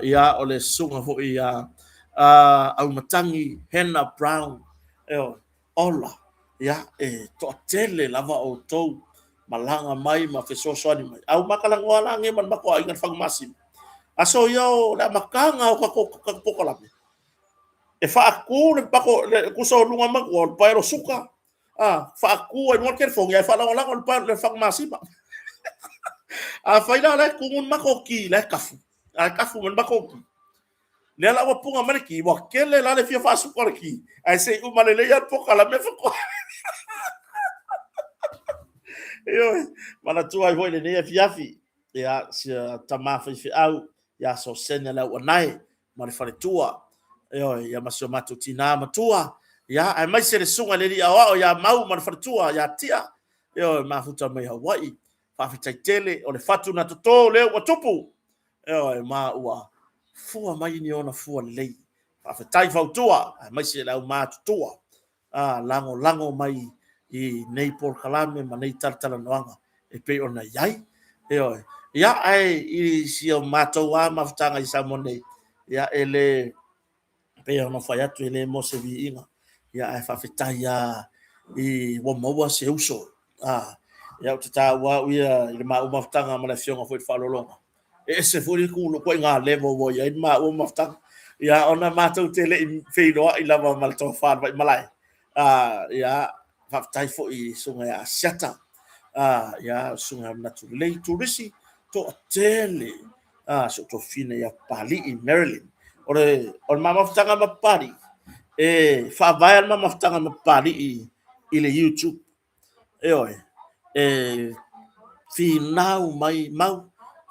ia o le susuga foi ia Auimatagi Hannah Brown, ioe, Ola, ia, e toatele lava outou malaga mai ma fesoasoani mai. A ua ma talanoa la nei ma le matou aiga i le Fanu Masima, aso ia o le amataga o tatou polokalame, e faatu le pako, le tusa o luga ma tua o le paelo suka, a, faatu ai luga le telefoni ae faalagolago le paelo le Fanu Masima. Afai la o la e tumu le matou ki, la e tafu, ae tafu ma le matou ki. Lea la ua puna mai le ki, ua tele la le fia faasuka o le ki, ae se i uma lelei lava le polokalame faatoa. Ioe, manatua ai foi lenei afiafi, ia, sia tama faifeau, ia Sosene Lauanae ma le faletua, ioe, ia ma si o matou tinā matua, ia, aemaise le susuga i le alii aoao ia Mau ma le faletua ia Tia, ioe, mafuta mai Hawaii. Faafetai tele, o le fatu na toto lea ua tupu, Ioe, ma ua fua mai ni ona fua lelei. Faafetai fautua, aemaise le aumatutua, a lagolago mai i nei polokalame ma nei talatalanoaga e pei ona i ai. Ioe. Ia, ae i si o matou lava mafutaga i Samoa nei, ia, e le pei ona fai atu e le mo se viiga, ia ae faafetai lava i ua maua se uso. A, ia ou te taua au ia i le maua mafutaga ma le afioga foi i le Faaaloaloga. E ese foi le ituaiga level ua i ai le maua mafutaga. Ia ona matou te le i feiloai lava ma le tofa i le Vaimalae. A, ia faafetai foi i susuga ia Asiata, a, ia susuga ia Manatu Lelei Turisi, toatele a, si ou tofina ia Papalii Marilyn. O le, o le ma mafutaga ma Papalii, e faavae le ma mafutaga ma Papalii i le YouTube. Ioe, e finau mai, mau,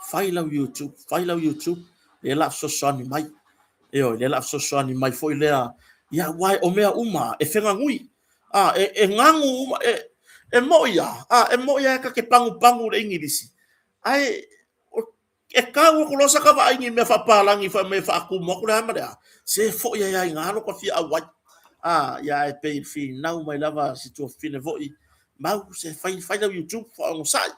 fai lau YouTube, fai lau YouTube, lea la fesoasoani mai. Ioe, lea la fesoasoani mai foi lea. Ia, aua o mea uma e feganui. A, e, e ganu uma, e, e moi a, a, e moi a e ta te pagupagu i le Igilisi. Ae e tau atu loa saka vaai ni mea faapalagi fai mai e faatumu atu le a ma le a, se foi ai lava i ina lo ta fia auai. A, ia e pei finau mai lava si tuafafine foi, mau se fai, fai lau YouTube faaonosai.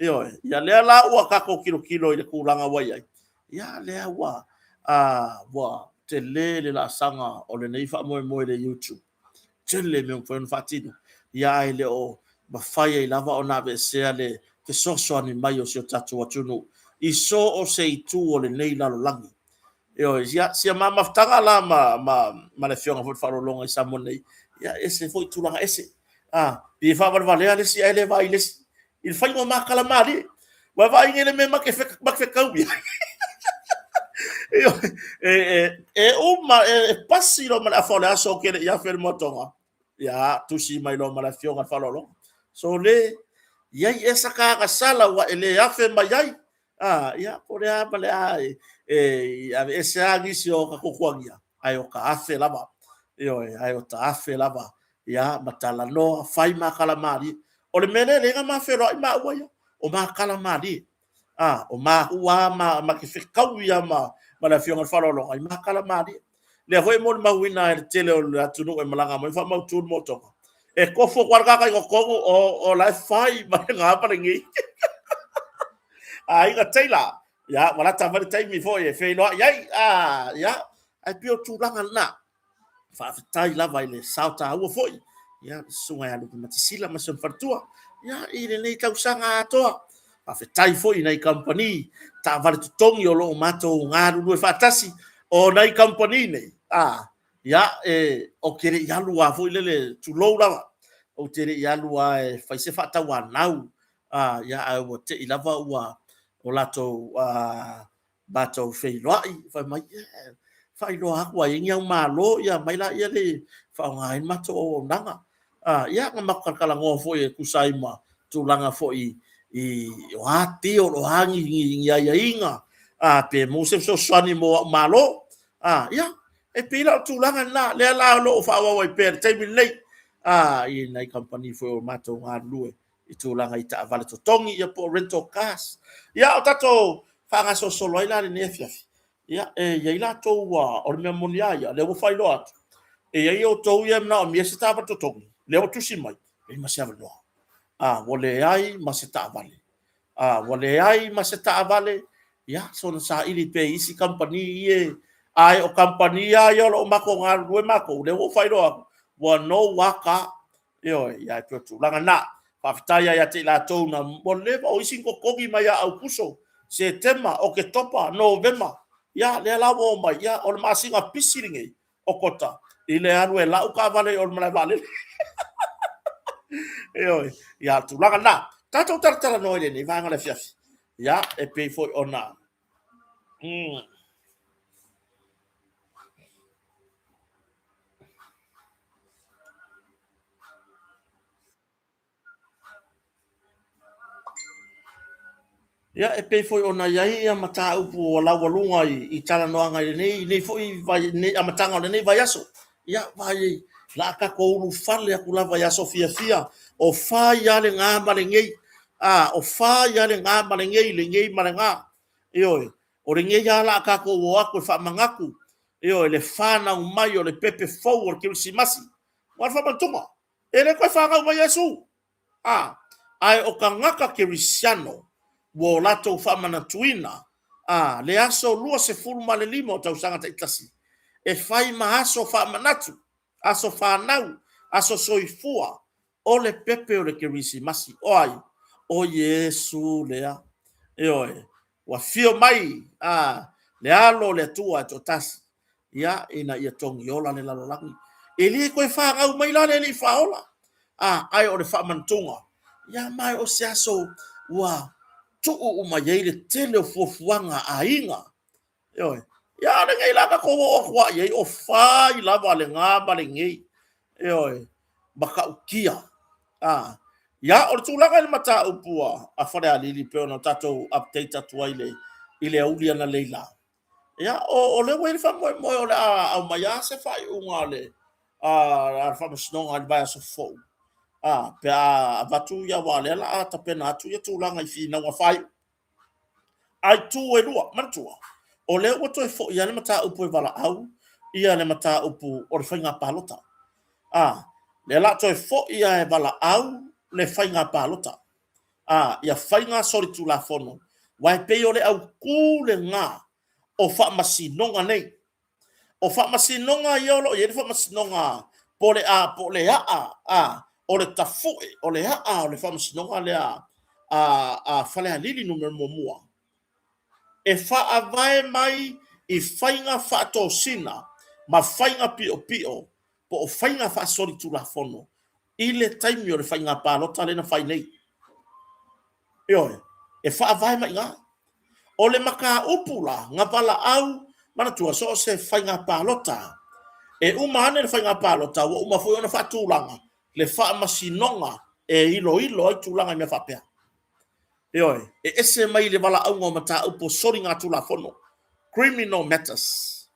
Ioe, ia lea la ua tatou tilotilo i le tulaga ua i ai, ia lea ua, a, ua tele le laasaga o lenei faamoemoe i le YouTube. Tele mea ua mafai ona faatino, ia ae le o mafai ai lava ona aveesea le fesoasoani mai o si o tatou atunuu i so o se itu o lenei lalolagi. Ioe, ia, sia ma mafutaga la ma, ma, ma le Afioga foi i le Faaaloaloga i Samoa nei, ia, ese foi tulaga ese. A, pei e faavalevalea le isi ae le vaai i le isi. I le faiga o makala malie. Ua vaai nei le mea ma te fetau ia. E, e, e uma, e, e pasi loa ma le afa o le aso ou te le i afe le moatoga. Ia, tusi mai loa ma le afioga i le faaaloaloga. So le, iai esa ka agasala ua e le afe mai ai. Ah, ia, ko le a ma le a, e, e, aveese a nisi o ka kukuagia, ae o ka afe lava. Ioe, ae o ta afe lava. Ia, ma talanoa, fai makala malie. O le mea lea lea na ma feloai maua ia, o makala malie. A, o maua ma, ma te fetau ia ma, ma le afioga i le faaaloaloga i makala malie. Lea foi e molimauina e le tele o le atunuu e malaga mai faamautu le motoga. E tofu atu lava le tagata i totonu o, o la e fai mai le ma lenei. Aiga Taylor, ia, ua lata mai le taimi foi e feiloai ai. Ah, ia, Ae pei o tulaga lena. Faafetai lava i le sao taua foi, ia, le susuga ia Lupe Matasila ma si ona faletua, ia, i lenei tausaga atoa. Faafetai foi i nai kamupani taavale totogi o lo o matou galulue faatasi. O nai kamupani nei, a, ia, e, ou te le i alu lava foi lele, tulou lava, ou te le i alu lava e fai se faatauanau, a, ia, ae ua te i lava ua o latou matou feiloai, fai mai, ia, faailoa atu a i ai ni au malo, ia aumai laia e faaaoga ai le matou auaunaga. Ia, na matou talatalanoa foi e tusa ai ma tulaga foi i o a deal, o a ni aiaiga, pe maua se fesoasoani mo au malo. Ia, e pei la o le tulaga lena, lea la o lo o faaauau ai pea i le taimi lenei i nai kamupani foi o matou galulue i tulaga i taavale totogi ia po o rental cars. Ia, o tatou faagasolosolo ai la i lenei afiafi, ia, e i ai latou ua, o le mea moni lava ia, o lea ua faailoa atu, e i ai outou ia e manaomia se taavale totogi, lea ua tusi mai, leai ma se avanoa. Ua leai ma se taavale. Ua leai ma se taavale, ia soona saili pea i isi kamupani ia, ae o kamupani lava ia o lo o matou galulue matou, lea ua ou faailoa atu, ua no aka. Ioe, ia e pei o le tulaga lena. Faafetai lava ia te i latou na, ua leva, o isi na totogi mai ia Aokuso, Setema, Oketopa, Novema, ia lea la ua omai, ia o le masina pisi lenei, Okota, i le alu e lau taavale i o i le malae vaalele. Ioe, ia o le tulaga lena. Tatou talatalanoa i lenei vaega o le afiafi. Ia, e pei foi ona Ia, e pei foi ona i ai ia mataupu ua laualuga i talanoaga i lenei foi vai, amataga o lenei vaiaso. Ia, vaai, o le a tatou ulufale atu lava i aso fiafia, o fai lava lena ma lenei. A, o fai lava lena ma lenei, lenei ma lena. Ioe, o lenei lava o le a tatou o atu e faamanatu, ioe, le fanau mai o le pepe fou o le Kerisimasi. Aua o le faamanatuga, e le toe fanau mai Iesu. A, ae o tagata kerisiano ua o latou faamanatuina, a, le aso 25 o tausaga taitasi e fai ma aso faamanatu, aso fanau, aso soifua o le pepe o le Kerisimasi. O ai? O Iesu lea. Ioe. Ua afio mai a, le Alo o le Atua e toatasi, ia, ina ia togiola le lalolagi. E le toe fanau mai la le Alii Faaola, a, ae o le faamanatuga. Ia, ma o se aso ua tuu uma i ai le tele o fuafuaga a aiga. Ioe. Ia, a o lenei la tatou oo atu lava i ai, o fai lava lena ma lenei. Ioe. Matautia. A, ia, o le tulaga i le mataupu a Falealili pei ona tatou update atu ai i le aoauli analeila. Ia, o lea ua i ai le faamoemoe o le a aumai lava se faaiuga a le Faamasinoga i le vaiaso fou, a, pe a avatu ia, aua o lea o le a tapena atu ia tulaga i finauga faaiu. A itu e lua, manatua, o lea ua toe foi lava le mataupu e valaau ia le mataupu o le faiga palota. A, lea o le a toe foi lava e valaau le faiga palota. A, ia faiga solitulafono, aua e pei o le autu lena o faamasinoga nei. O faamasinoga ia o lo o i ai le faamasinoga po o le a, po o le aa, a, o le tafue, o le aa o le faamasinoga lea a Falealili Nu.1, e faavae mai i faiga faatosina ma faiga piopio po o faiga faasolitulafono i le taimi o le faiga palota lea na fai nei. Ioe, e faavae mai i ina. O le mataupu la, na valaau, manatua, so o se faiga palota, e uma ane le faiga palota, ua uma foi ona faatulaga le faamasinoga e iloilo ai tulaga i mea faapea. Ioe, e ese mai le valaauga o mataupu o soligatulafono, criminal matters.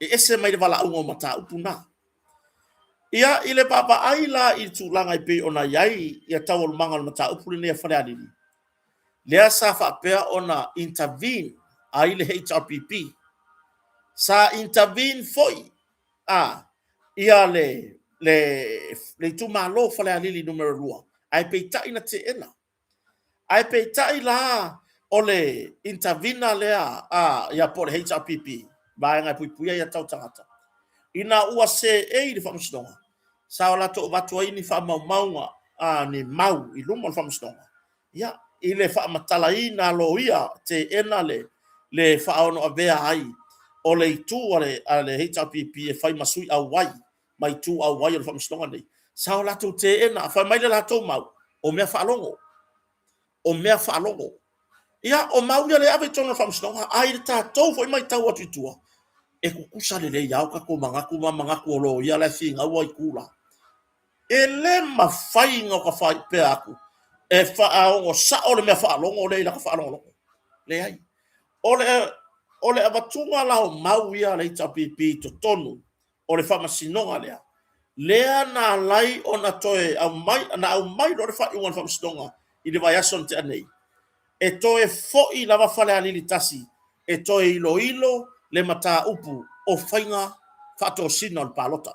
E ese mai le valaauga o mataupu na. Ia, i le vaavaai la i le tulaga e pei ona i ai ia taualumaga o le mataupu lenei a Falealili, lea sa faapea ona intervene ai le HRPP. Sa intervene foi a ia le le itumalo o Falealili Nu.2, ae peitai na teena. Ae peitai la o le intervener lea a ia po o le HRPP, vaega e puipuia aia tatau a tagata, ina ua seei i le Faamasinoga, sa o latou avatu ai ni faamaumauga, a, ni mau i luma o le Faamasinoga, ia, i le faamatalaina a loia, teena le, le faaono avea ai o le itu a le, a le HRPP e fai ma sui auai ma itu auai o le Faamasinoga lenei, sa o latou teena, fai mai le latou mau, o mea faalogo. O mea faalogo. Ia, o mau ia lea e ave i totonu o le Faamasinoga, ae i le tatou foi matau atu i tua, e tutusa lelei lava o tatou manatu ma manatu o loia la e finau itu la. E le mafai ona ota faapea atu e faaono sao le mea faalogo lea i lata faalogologo. Leai. O le, o le avatuga la o mau ia a le HRPP i totonu o le faamasinoga lea, lea na alai ona toe aumai, na aumai loa le faaiuga a le faamasinoga i le vaiaso na tea nei, e toe foi lava Falealili 1 e toe iloilo le mataupu o faiga faatosina o le palota.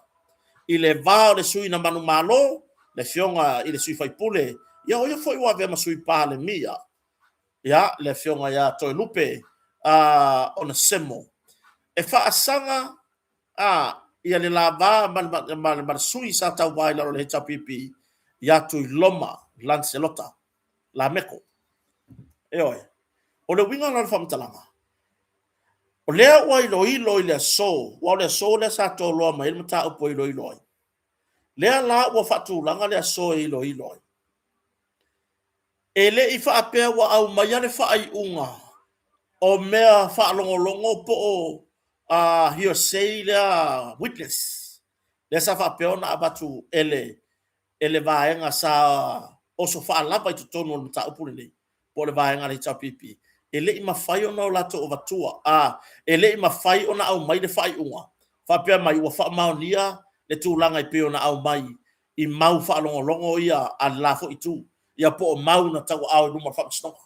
I le va o le sui na manumalo, le afioga i le sui faipule, ia o ia foi ua avea ma sui Palemia, ia, le afioga ia Toelupe uh, Onesemo, e faasaga a ia le lava ma le, ma le, ma le sui sa tauva i lalo o le HRPP ia Tuiloma Lancelota Lameko. Ioe. O le uiga la o le faamatalaga, o lea ua iloilo i le aso, aua o le aso lea sa toloa mai ai le mataupu e iloilo ai. Lea la ua faatulaga le aso e iloilo ai. E le i faapea ua aumaia le faaiuga o mea faalogologo po o uh, hearsay lea witness lea sa faapea ona avatu e le e le vaega sa oso faalava i totonu o le mataupu lenei po o le vaega a le HRPP, e le i mafai ona o latou avatua, a, e le i mafai ona aumai le faaiuga faapea mai ua faamaonia le tulaga e pei ona aumai i mau faalogologo ia a le la foi itu, ia po o mau na tauaao i luma o le Faamasinoga.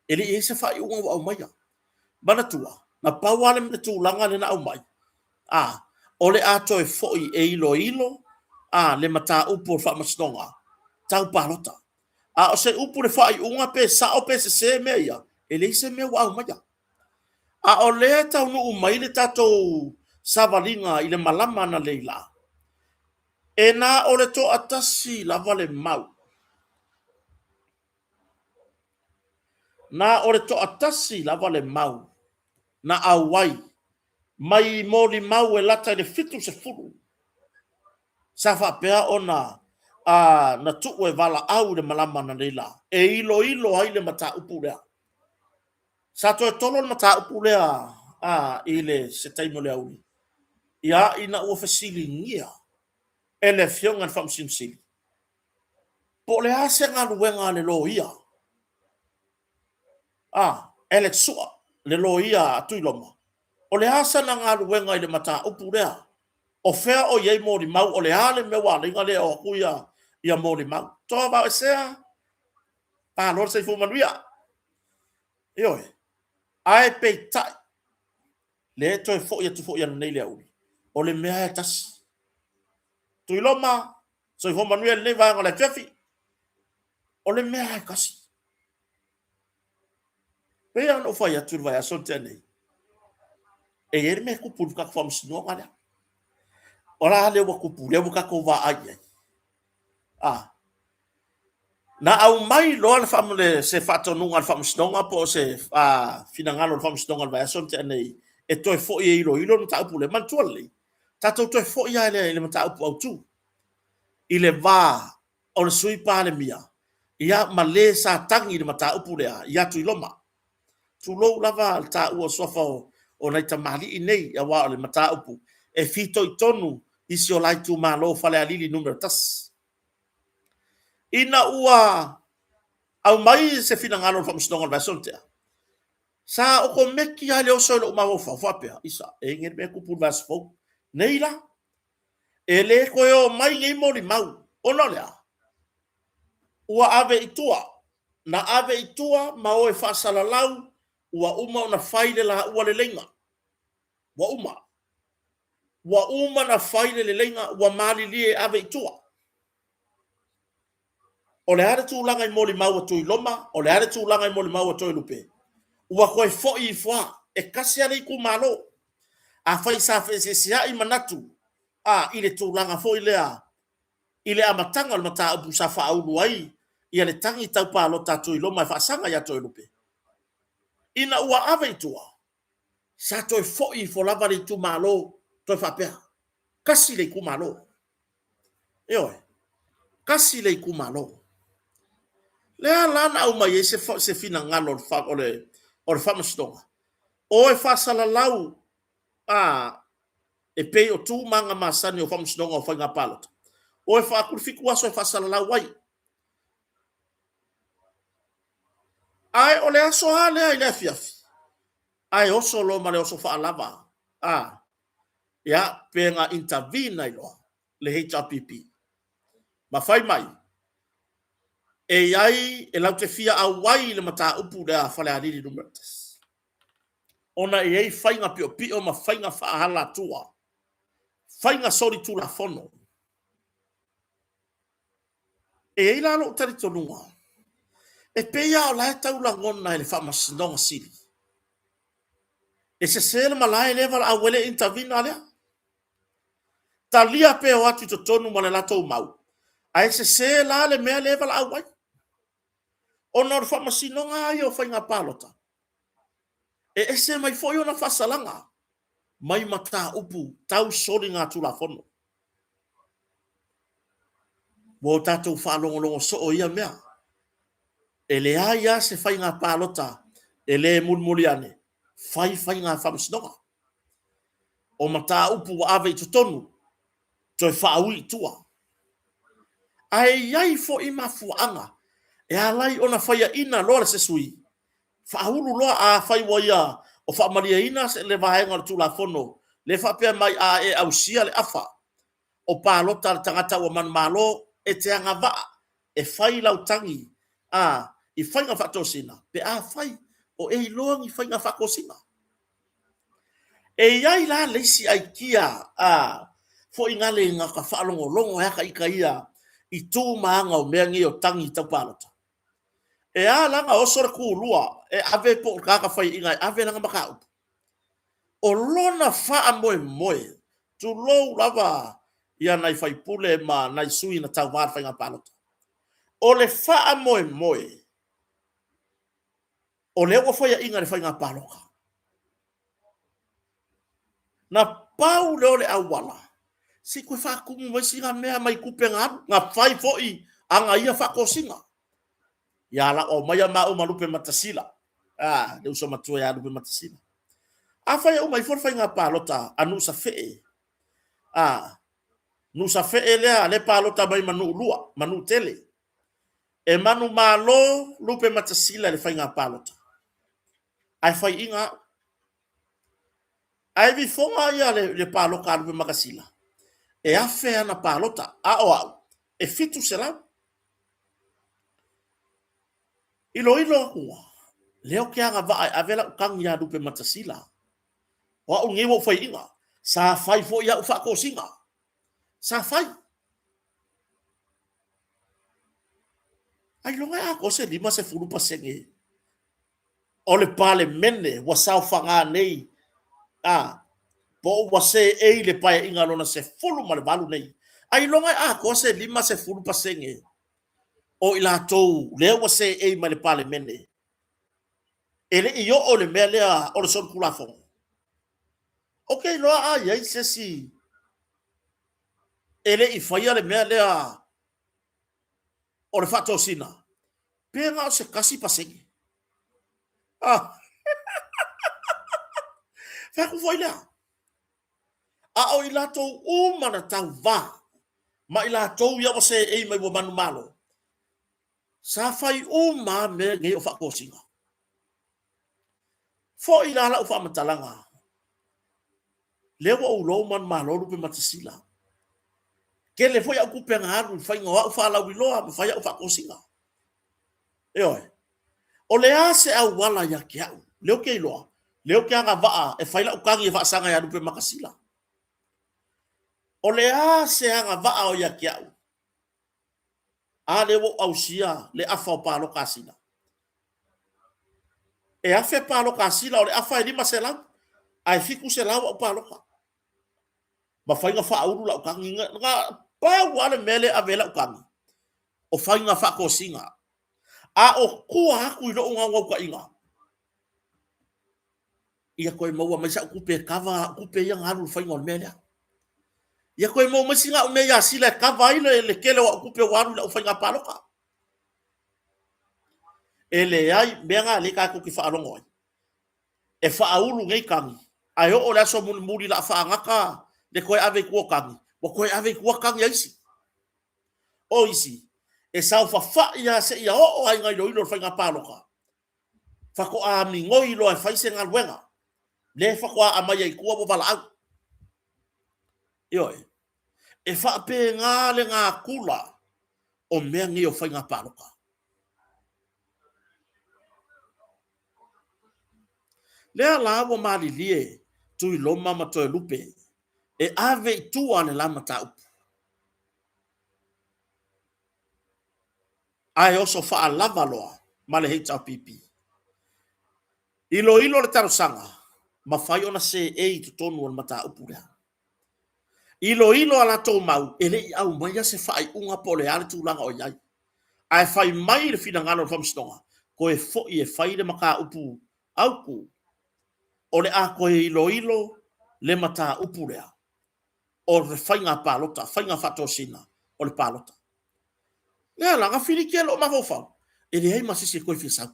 E le i i ai se faaiuga ua aumaia. Manatua, na pau lava le tulaga lea na aumai, a, o le a toe foi e iloilo a, le mataupu o le Faamasinoga tau palota. A o se upu i le faaiuga pe sao pe sese mea ia, e leai se mea ua aumaia. A o lea e taunuu mai le tatou savaliga i le malama analeila, e na o le toatasi lava le mau. Na o le toatasi lava le mau na auai mai molimau e lata i le 70 sa faapea ona a, na tuu e valaau i le malama analeila e iloilo ai le mataupu lea. Sa toe tolo le mataupu lea a, i le se taimi o le aoauli, ia ina ua fesiligia e le Afioga i le Faamasino Sili po o le a se galuega a le loia a Alex Sua, le loia a Tuiloma, o le a sana galuega i le mataupu lea? O fea o i ai molimau? O le a le mea ua ala ai ona le o atu ia, ia molimau? Toa vaoesea, malo le soifua manuia. Ioe. Ae peitai, lea e toe foi atu foi ananei i le aoauli, o le mea e tasi. Tuiloma, soifua manuia i lenei vaega o le afiafi. O le mea e tasi. Pei ona ou fai atu i le vaiaso na tea nei, e i ai le mea e tupu i le tatou faamasinoga lea. O la lea ua tupu, lea ua tatou vaai i ai. A, na aumai loa le faamale, se faatonuga a le faamasinoga po o se a, finagalo o le faamasinoga i le vaiaso na tea nei e toe foi e iloilo le mataupu lea. Manatua lelei, tatou toe foi lava i le mataupu autu i le va o le Sui Palemia ia ma le sa tagi i le mataupu lea ia Tuiloma. Tulou lava le taua o suafa o, o nai tamalii nei, aua o le mataupu e fitoitonu i si o la itumalo Falealili Nu.1. Ina ua aumai se finagalo o le Faamasinoga o le vaiaso na tea, sa okomeki lava le oso i lou mafaufau faapea, isa, e i ai le mea e tupu i le vaiaso fou. Nei la, e le toe o mai nei molimau, ona o le a? Ua ave i tua, na ave i tua ma o e faasalalau ua uma ona fai le laua leleiga. Ua uma. Ua uma ona fai le leleiga, ua malilie e ave i tua. O le a le tulaga i molimau a Tuiloma, o le a le tulaga i molimau a Toelupe, ua toe foi ifo lava, e tasi lava le itumalo. Afai sa feeseeseai manatu, a, i le tulaga foi lea i le amataga o le mataupu sa faaulu ai ia le tagi tau palota a Tuiloma e faasaga ia Toelupe, ina ua ave i tua, sa toe foi ifo lava le itumalo toe faapea, tasi le itumalo. Ioe, tasi le itumalo. Lea la na aumai ai se finagalo o le Faamasinoga, o e faasalalau a e pei o tu ma aga masani o Faamasinoga o Faiga Palota, o e faatu le 7 aso e faasalalau ai. Ae o le aso lava lea i le afiafi, ae oso loa ma le oso faalava, a, ia, pe na intervene ai loa le HRPP, ma fai mai, e i ai, e latou te fia auai i le mataupu lea a Falealili 1, ona e i ai faiga piopio ma faiga faaalatua, faiga solitulafono. E i ai la lou talitonuga, e pei lava o la e tau lagona e le Faamasinoga Sili, e sese le malae lea e valaau ai le intervener lea. Talia pe o atu i totonu ma le latou mau, ae sese la le mea lea e valaau ai. Ona o le Faamasinoga lava ia o Faiga Palota, e ese mai foi ona faasalaga mai mataupu tau soligatulafono. Ua o tatou faalogologo soo i ia mea. E leai lava se faiga palota e le mulimuli ane fai faiga faamasinoga. O mataupu ua ave i totonu, toe faaui i tua. Ae i ai foi mafuaaga e ala ai ona faiaina loa se sui, faaulu loa afai ua ia o faamalieina le vaega o le Tulafono lea e faapea mai a e ausia le afa o palota a le tagata ua manumalo, e te agavaa e fai lau tagi a i faiga faatosina pe afai o e iloa ni faiga faatosina. E i ai la le isi aikia a foigale ina ka faalogologo e aka ita ia i tu ma aga o mea nei o tagi tau palota. E a la na oso le tulua e ave po o le tagata faiaina e ave lana mataupu. O lona faamoemoe, tulou lava ia nai faipule ma nai sui na tauva i le faiga palota. O le faamoemoe, o lea ua faiaina i le faiga palota. Na pau lea o le auala, se i toe faatumu mai sina mea mai tupe na alu, na fai foi ana ia faatosina. Ia la aumaia maua ma Lupematasila, a, le uso matua ia Lupematasila. Afai e uma ifo le faiga palota a Nuusafee, a, Nuusafee lea, lea e palota mai ma Nuulua, ma Nuutele. E manumalo Lupematasila i le faiga palota, ae faiaina au. Ae vifoga ia le palota a Lupematasila, e 1000 ana palota, a o au, e 700. Iloilo atu, lea ou te agavaa e ave lau tagi ia Lupematasila. O au lenei ua ou faiaina. Sa fai foi au faatosina. Sa fai. Ailoga e atoa se 50% o le Palemene ua saofaga nei, a, po ua seei le Paeaiga lona 18 nei, ailoga e atoa se 50% o i latou lea ua seei mai le Palemene e le i oo i le mea lea o le solitulafono. Ou te iloa a i ai se isi e le i faia le mea lea o le faatosina, pe na o se 1%. Ah. Fai atu foi lea. A o i latou uma na tauva ma i latou ia ua seei mai ua manumalo, sa fai uma lava mea nei o faatosina. Foi la lau faamatalaga, lea ua ou iloa ua manumalo Lupematasila. Tele foi au tupe na alu i le faiga o au faalauiloa ma fai au faatosina. Ioe. O le a se auala ia te au, lea ou te iloa, lea ou te agavaa e fai lau tagi e faasaga ia Lupematasila. O le a se agavaa o ia te au? A lea ua ou ausia le afa o palota a sila. E 1000 palota a sila, o le afa e 500. Ae 700 au palota. Ma faiga faaulu lau tagi. Na pau lava le mea lea e ave ai lau tagi, o faiga faatosina. A o tua atu i lou naunautaiga, ia toe maua mai sau tupe e kava au tupe ia na alu i le faiga o le mea lea. Ia toe maua mai sina au mea ia sila e kava ai le tele o au tupe ua alu i lau faiga palota. E leai mea na lea tatou te faalogo ai. E faaulu nei tagi, ae oo le aso mulimuli la faagata le toe ave i tua o tagi, ua toe ave i tua tagi a isi. O isi, e saofafai lava seia oo lava ina iloilo le faiga palota, faatoa migoi loa e fai se galuega, lea faatoa aumai ai i tua ua valaau. Ioe. E faapena le natura o mea nei o faiga palota. Lea la ua malilie Tuiloma ma Toelupe e ave i tua le la mataupu. Ae oso faalava loa ma le HRPP. Iloilo le talosaga, mafai ona seei i totonu o le mataupu lea. Iloilo a latou mau, e le i aumaia se faaiuga po o le a le tulaga o i ai. Ae fai mai le finagalo o le Faamasinoga, toe foi e fai le mataupu autu, o le a toe iloilo le mataupu lea o le faiga palota, faiga faatosina o le palota. Lea la, na filiki ai lou mafaufau, e leai ma se isi e toe fia sau.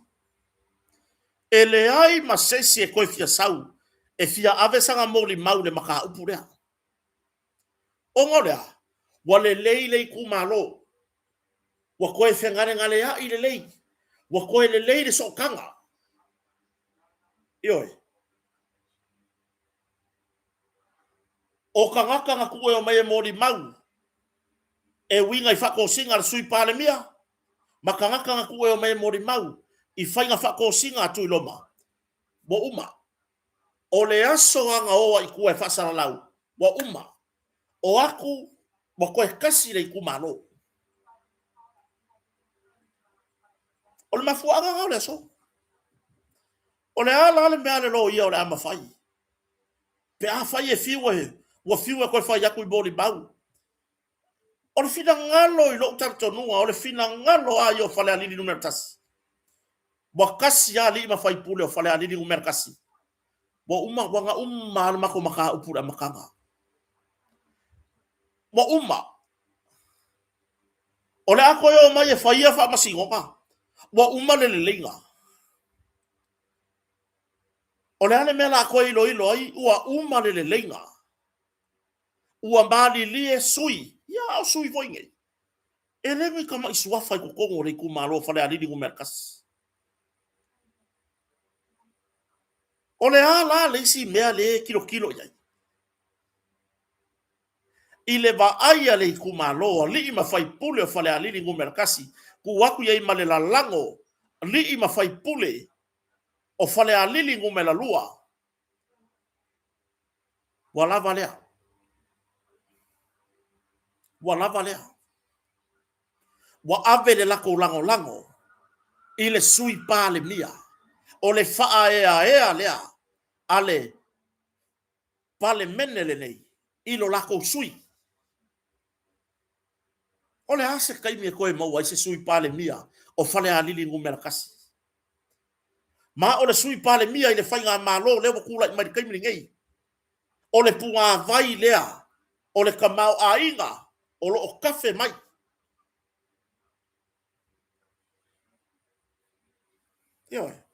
E leai ma se isi e toe fia sau e fia ave sana molimau i le mataupu lea. Ona o le a? Ua lelei le itumalo, ua toe fegalegaleai lelei, ua toe lelei le sootaga. Ioe. O tagata na tuu e omai e molimau e uiga i faatosina a le Sui Palemia ma tagata na tuu e omai e molimau i faiga faatosina a Tuiloma, ua uma. O le aso lava na o ai i tua e faasalalau, ua uma. O atu, ua toe tasi le itumalo. O le mafuaaga lena o le aso. O le a la le mea a le loia o le a mafai? Pe afai e fiu e, ua fiu e toe fai atu i molimau. O le finagalo i lou talitonuga, o le finagalo lava ia o Falealili Nu.1, ua tasi lava alii ma faipule o Falealili Nu.1, ua uma, ua na uma lava le matou mataupu i le amataga. Ua uma. O le a toe omai e fai ia faamasinoga, ua uma le leleiga. O le a le mea o le a toe iloilo ai? Ua uma le leleiga. Ua malilie sui, ia a o sui foi nei, e le ni tamai suafa i totonu o le itumalo o Falealili Nu.1. O le a la le isi mea lea e tilotilo i ai? I le vaai a le itumalo o alii ma faipule o Falealili Nu.1, tuu atu i ai ma le lalago alii ma faipule o Falealili Nu.2, ua lava lea. Ua lava lea. Ua ave le latou lagolago i le Sui Palemia. O le faaeaea lea a le Palemene lenei i lo latou sui. O le a se taimi e toe maua ai se Sui Palemia o Falealili Nu.1? Ma o le Sui Palemia i le faigamalo lea ua tulai mai i le taimi lenei, o le punavai lea o le tamaoaiga o lo o tafe mai. Ioe.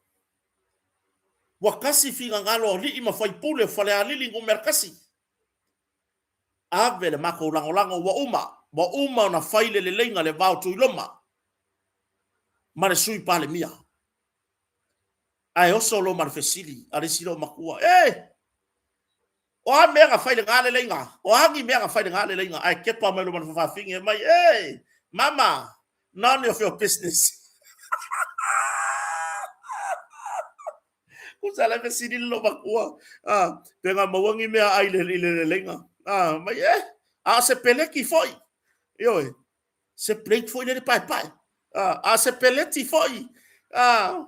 Ua tasi finagalo o alii ma faipule o Falealili Nu.1. Ave le matou lagolago ua uma, ua uma ona fai le leleiga le va o Tuiloma ma le Sui Palemia. Ae oso loa ma le fesili a le isi loomatua, E! O a mea na fai i lena leleiga? O a ni mea na fai i lena leleiga? Ae kepa mai loa ma le fafafine mai, E! Mama, none of your business. Tusa la fesili le loomatua, ah, pe na maua ni mea ai i le leleiga. Ah, mai, eh, a o se peleti foi. Ioe, se plate foi lele paepae. Ah, a o se peleti foi. Ah,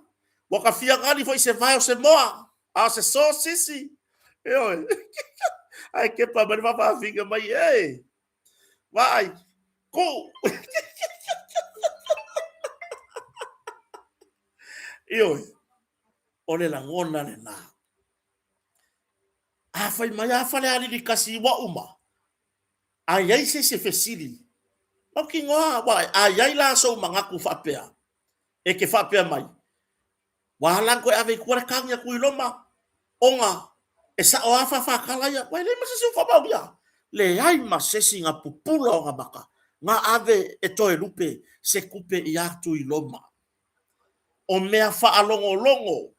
ua ta fia gali foi i se vae o se moa, a o se sosisi. Ioe. Ae kepa mai le faafaafina mai, e, vaai, kuu. Ioe, o le lagona lena. A fai mai a Falealili kasi ua uma, a i ai se isi e fesili, mautinoa, aua a i ai la sou manatu faapea, e te faapea mai, ua ala ona toe ave i tua le tagi a Tuiloma, ona e sao lava faafatala ia, aua e leai ma se isi o faamaonia. Leai ma se isi na pupula ona mata na ave e Toelupe se tupe ia Tuiloma. O mea faalogologo.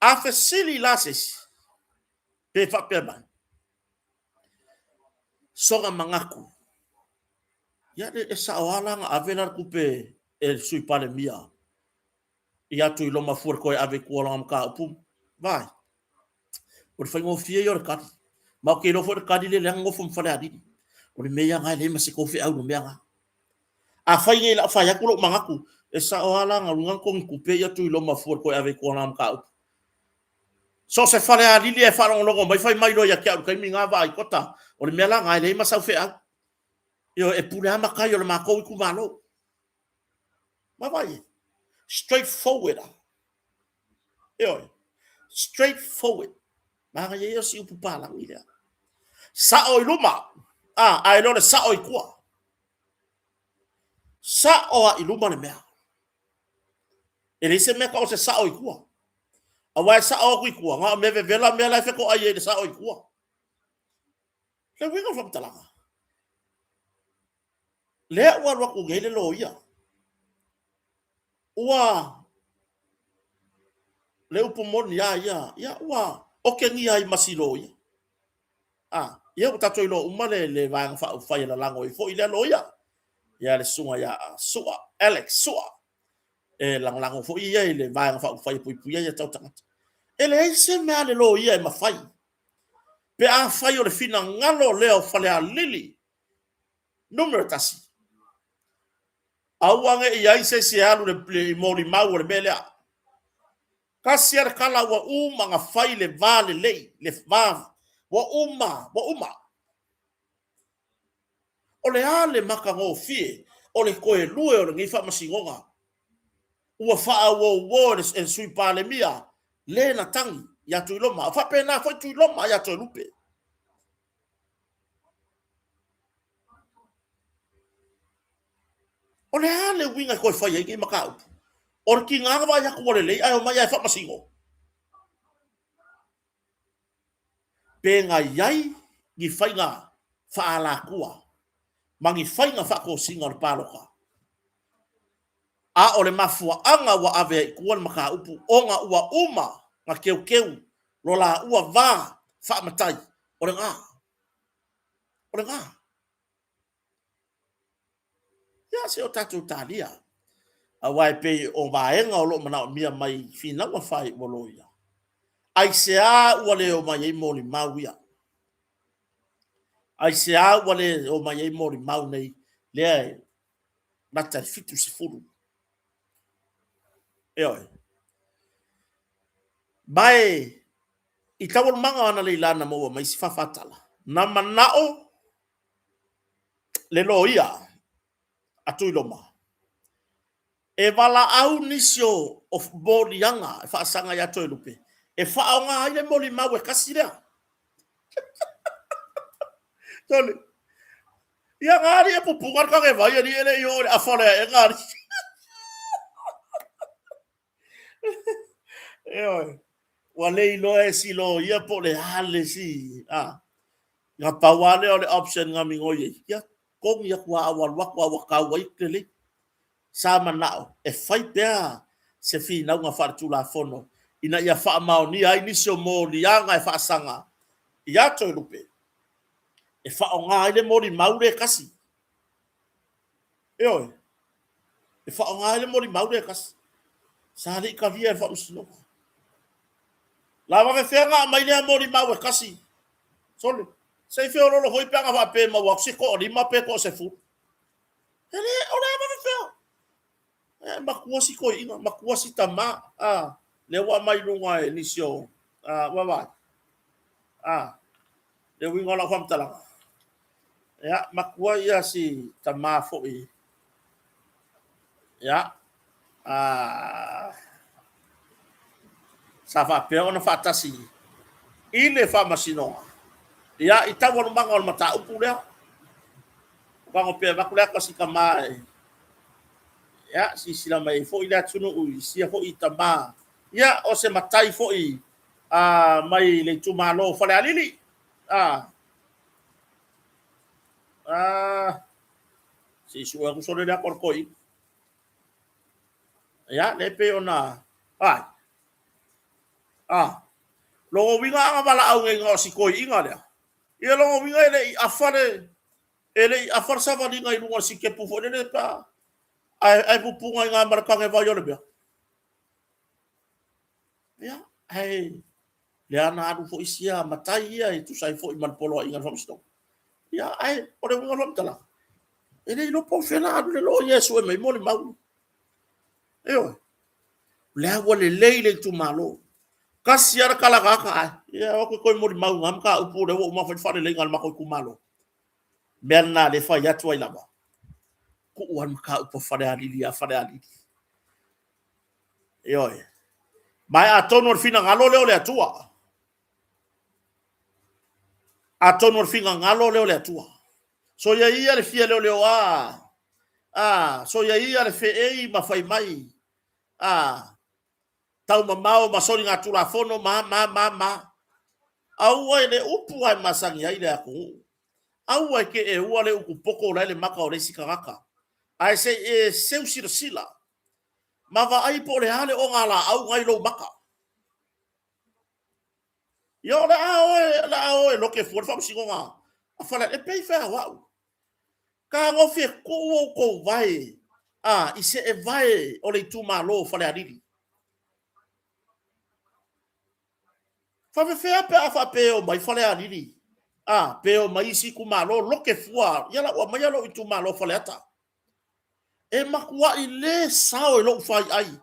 A fesili la se isi, pe faapea mai, sona manatu, ia e sao lava la na ave la le tupe e le Sui Palemia ia Tuiloma fua le toe ave i tua o lana mataupu. Vaai, o le faigofie ia o le tali. Ma ou te iloa foi le tali lea leaga nofo ma Falealili. O le mea ia na e leai ma se tou feau i le mea na. Afai nei o le a fai atu lou manatu, e sao lava la na luga na togi tupe ia Tuiloma fua le toe ave i tua o lana mataupu. So o se Falealili e faalogologo mai fai mai loa ia te au i le taimi na, vaai Kota, o le mea la na e leai ma sau feau. Ioe, e pule lava matai o le matou itumalo. Vaavaai, straight forward lava. Ioe, straight forward. Manaia ia o si upu palagi lea. Sao i luma, a, ae le o le sao i tua. Sao lava i luma le mea. E leai se mea tau o se sao i tua. Aua e sao atu i tua, na o mea vevela mea la e fetoai ai i le sao i tua. Le uiga o le faamatalaga. Lea ua alu atu nei le loia. Ua le upu moni a ia, ia ua okegia ai ma si loia. A, ia ua tatou iloa uma le, le vaega faaupufai e lalago ai foi lea loia. Ia le susuga ia Sua, Alex Sua, e lagolago foi ia i le vaega faaupufai e puipuia ia tau tagata. E leai se mea a le loia e mafai pe afai o le finagalo lea o Falealili numera 1. Aua ne i ai se isi e alu i molimau o le mea lea. Tasi lava le tala ua uma ona fai le va lelei, le va ua uma, ua uma. O le a le matagofie o le toe lue o lenei faamasinoga ua faaauouo e le Sui Palemia le na tagi ia Tuiloma, o faapena foi Tuiloma ia Toelupe. O le a le uiga e toe fai ai nei mataupu? O le tiga na vaai atu ua lelei ae omai lava e faamasino. Pe na i ai ni faiga faaalatua ma ni faiga faatosina o le palota, a o le mafuaaga ua ave ai i tua le mataupu ona ua uma na teuteu lo laua va faamatai, o lena. O lena. Ia, se o tatou talia. Aua e pei o vaega o lo o manaomia mai finauga fai ua loia. Aisea ua le omai ai molimau ia? Aisea ua le omai ai molimau nei lea e lata i le 70? Ioe. Ma e i taualumaga o analeila na maua mai si faafatala, na manao le loia a Tuiloma e valaau nisi o moliaga e faasaga ia Toelupe e faaaoga ai le molimau e kasi lea. Sole. Ia nga alii e pupuga le tanevai alii e le i oo i le afa o le aega alii. Ioe. Ua le iloa e si loia po o le a le isi, a. Na pau lava lea o le option na migoi ai, ia togi atu lava ua alu atu lava ua tau ai lelei. Sa manao e fai pea se finauga faaletulafono ina ia faamaonia ai nisi o moliaga e faasaga ia Toelupe e faaaoga ai le molimau lea e tasi. Ioe, e faaaoga ai le molimau lea e tasi. Sa le i talia e le Faamasinoga. La vavefea na aumai lea molimau e tasi? Sole, se i feololo foi pe ana faapea e maua atu se toalima pe toasefulu. E le, o le a vavefea? E matua si toeaina, matua si tama, a, lea ua aumai i luga e nisi o, Ua vaai. Le uiga o lau faamatalaga. Ia, matua ia si tamā foi. Ia, sa faapea ona faatasi i le faamasinoga, ia, i taualumaga o le mataupu lea. Tago pea avatu le ata si tama e, ia, silasila mai ai foi le atunuu i sia foi tama, ia, o se matai foi mai le itumalo o Falealili. Se i sue atu sole le ata o le toeaina. Ia, le pei ona, ai, lona uiga ana valaau nei na o si toeaina lea, ia lona uiga e le i afa le, e le i afa le savaliga i luga o le sitepu foi lele pe a, ae pupuna i ina ma le tanevai o le mea. Ia, ae lea na alu foi sia matai ia e tusa ai foi ma le poloaiga a le faamasinoga. Ia, ae o le uiga o le faamatalaga, e le iloa po o fea la alu le loia e sue mai molimau. Ioe. O lea ua lelei le itumalo. Tasi lava le tala na ata ae, ia o atu e toe molimau i na mataupu lea ua uma ona fai le faaleleiga a le matou itumalo. Mea lena lea e fai atu ai lava, tuu lava le mataupu a Falealili ia Falealili. Ioe. Ma e atonu o le finagalo lea o le Atua. Atonu o le finagalo lea o le Atua. Soia ia le fia leoleoa, a, soia ia le feei ma fai mai, a, taumamao ma soligatulafono ma, ma, ma, ma. Aua e le upu ae masani ai le atunuu. Aua e te eua le utu poto la e i le mata o le isi tagata, ae se i e seu silasila ma vaai po o le a le ogalaau na i lou mata. Ia o le a oe, o le a oe lote fua le faamasinoga a Falealili, e pei fai o au. Talofi e tuu outou vae a, i seevae o le itumalo o Falealili. Faafefea pe a faapea e omai Falealili, a, pe omai isi itumalo, lote fua, ia la ua aumaia lou itumalo o Faleata. E matuai le sao i lou faiai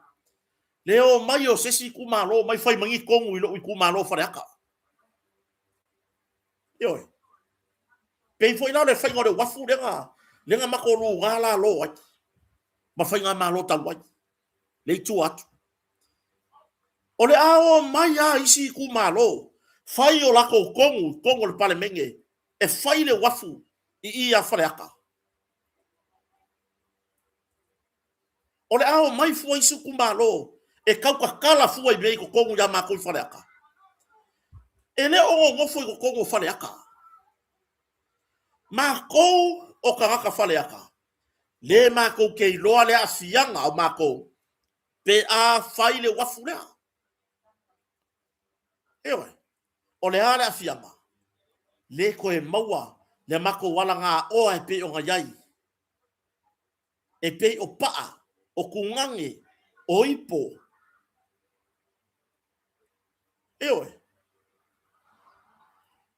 le omai o se isi itumalo omai fai mai ni tonu i lou itumalo o Faleata. Ioe. Pei foi la o le faiga o le uafu lea na, lea na matou luga lalo ai ma faigamalo talu ai, le i tua atu. O le a omai lava isi itumalo fai o latou tonu i totonu o le Palemene e fai le uafu i i ia Faleata. O le a omai fua isi itumalo e tautatala fua i mea i totonu ia matou i Faleata. E le o nonofo i totonu o Faleata. Matou o tagata Faleata, le matou te iloa le aafiaga o matou pe a fai le uafu lea. Ioe. O le a le aafiaga? Le toe maua le matou alagaoa e pei ona i ai. E pei o paa, o tugane, o ipo. Ioe.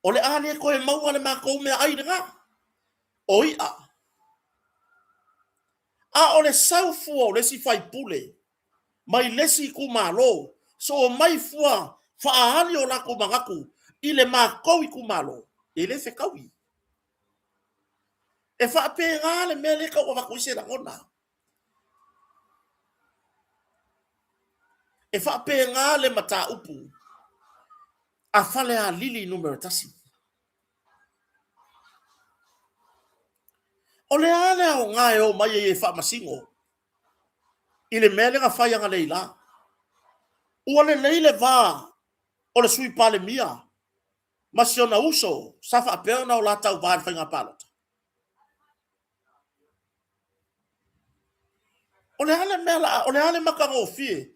O le a le toe maua le matou meaai lena, o i'a. A o le sau fua o le isi faipule mai le isi itumalo, so omai fua faaali o latou manatu i le matou itumalo, e le fetaui. E faapena le mea lea e tau avatu ai se lagona. E faapena le mataupu a Falealili Nu.1. O le a le aoga e omai ai e faamasino i le mea lea na fai analeila? Ua lelei le va o le Sui Palemia ma si ona uso sa faapea ona o la tauva i le faiga palota. O le a le mea la, o le a le matagofie?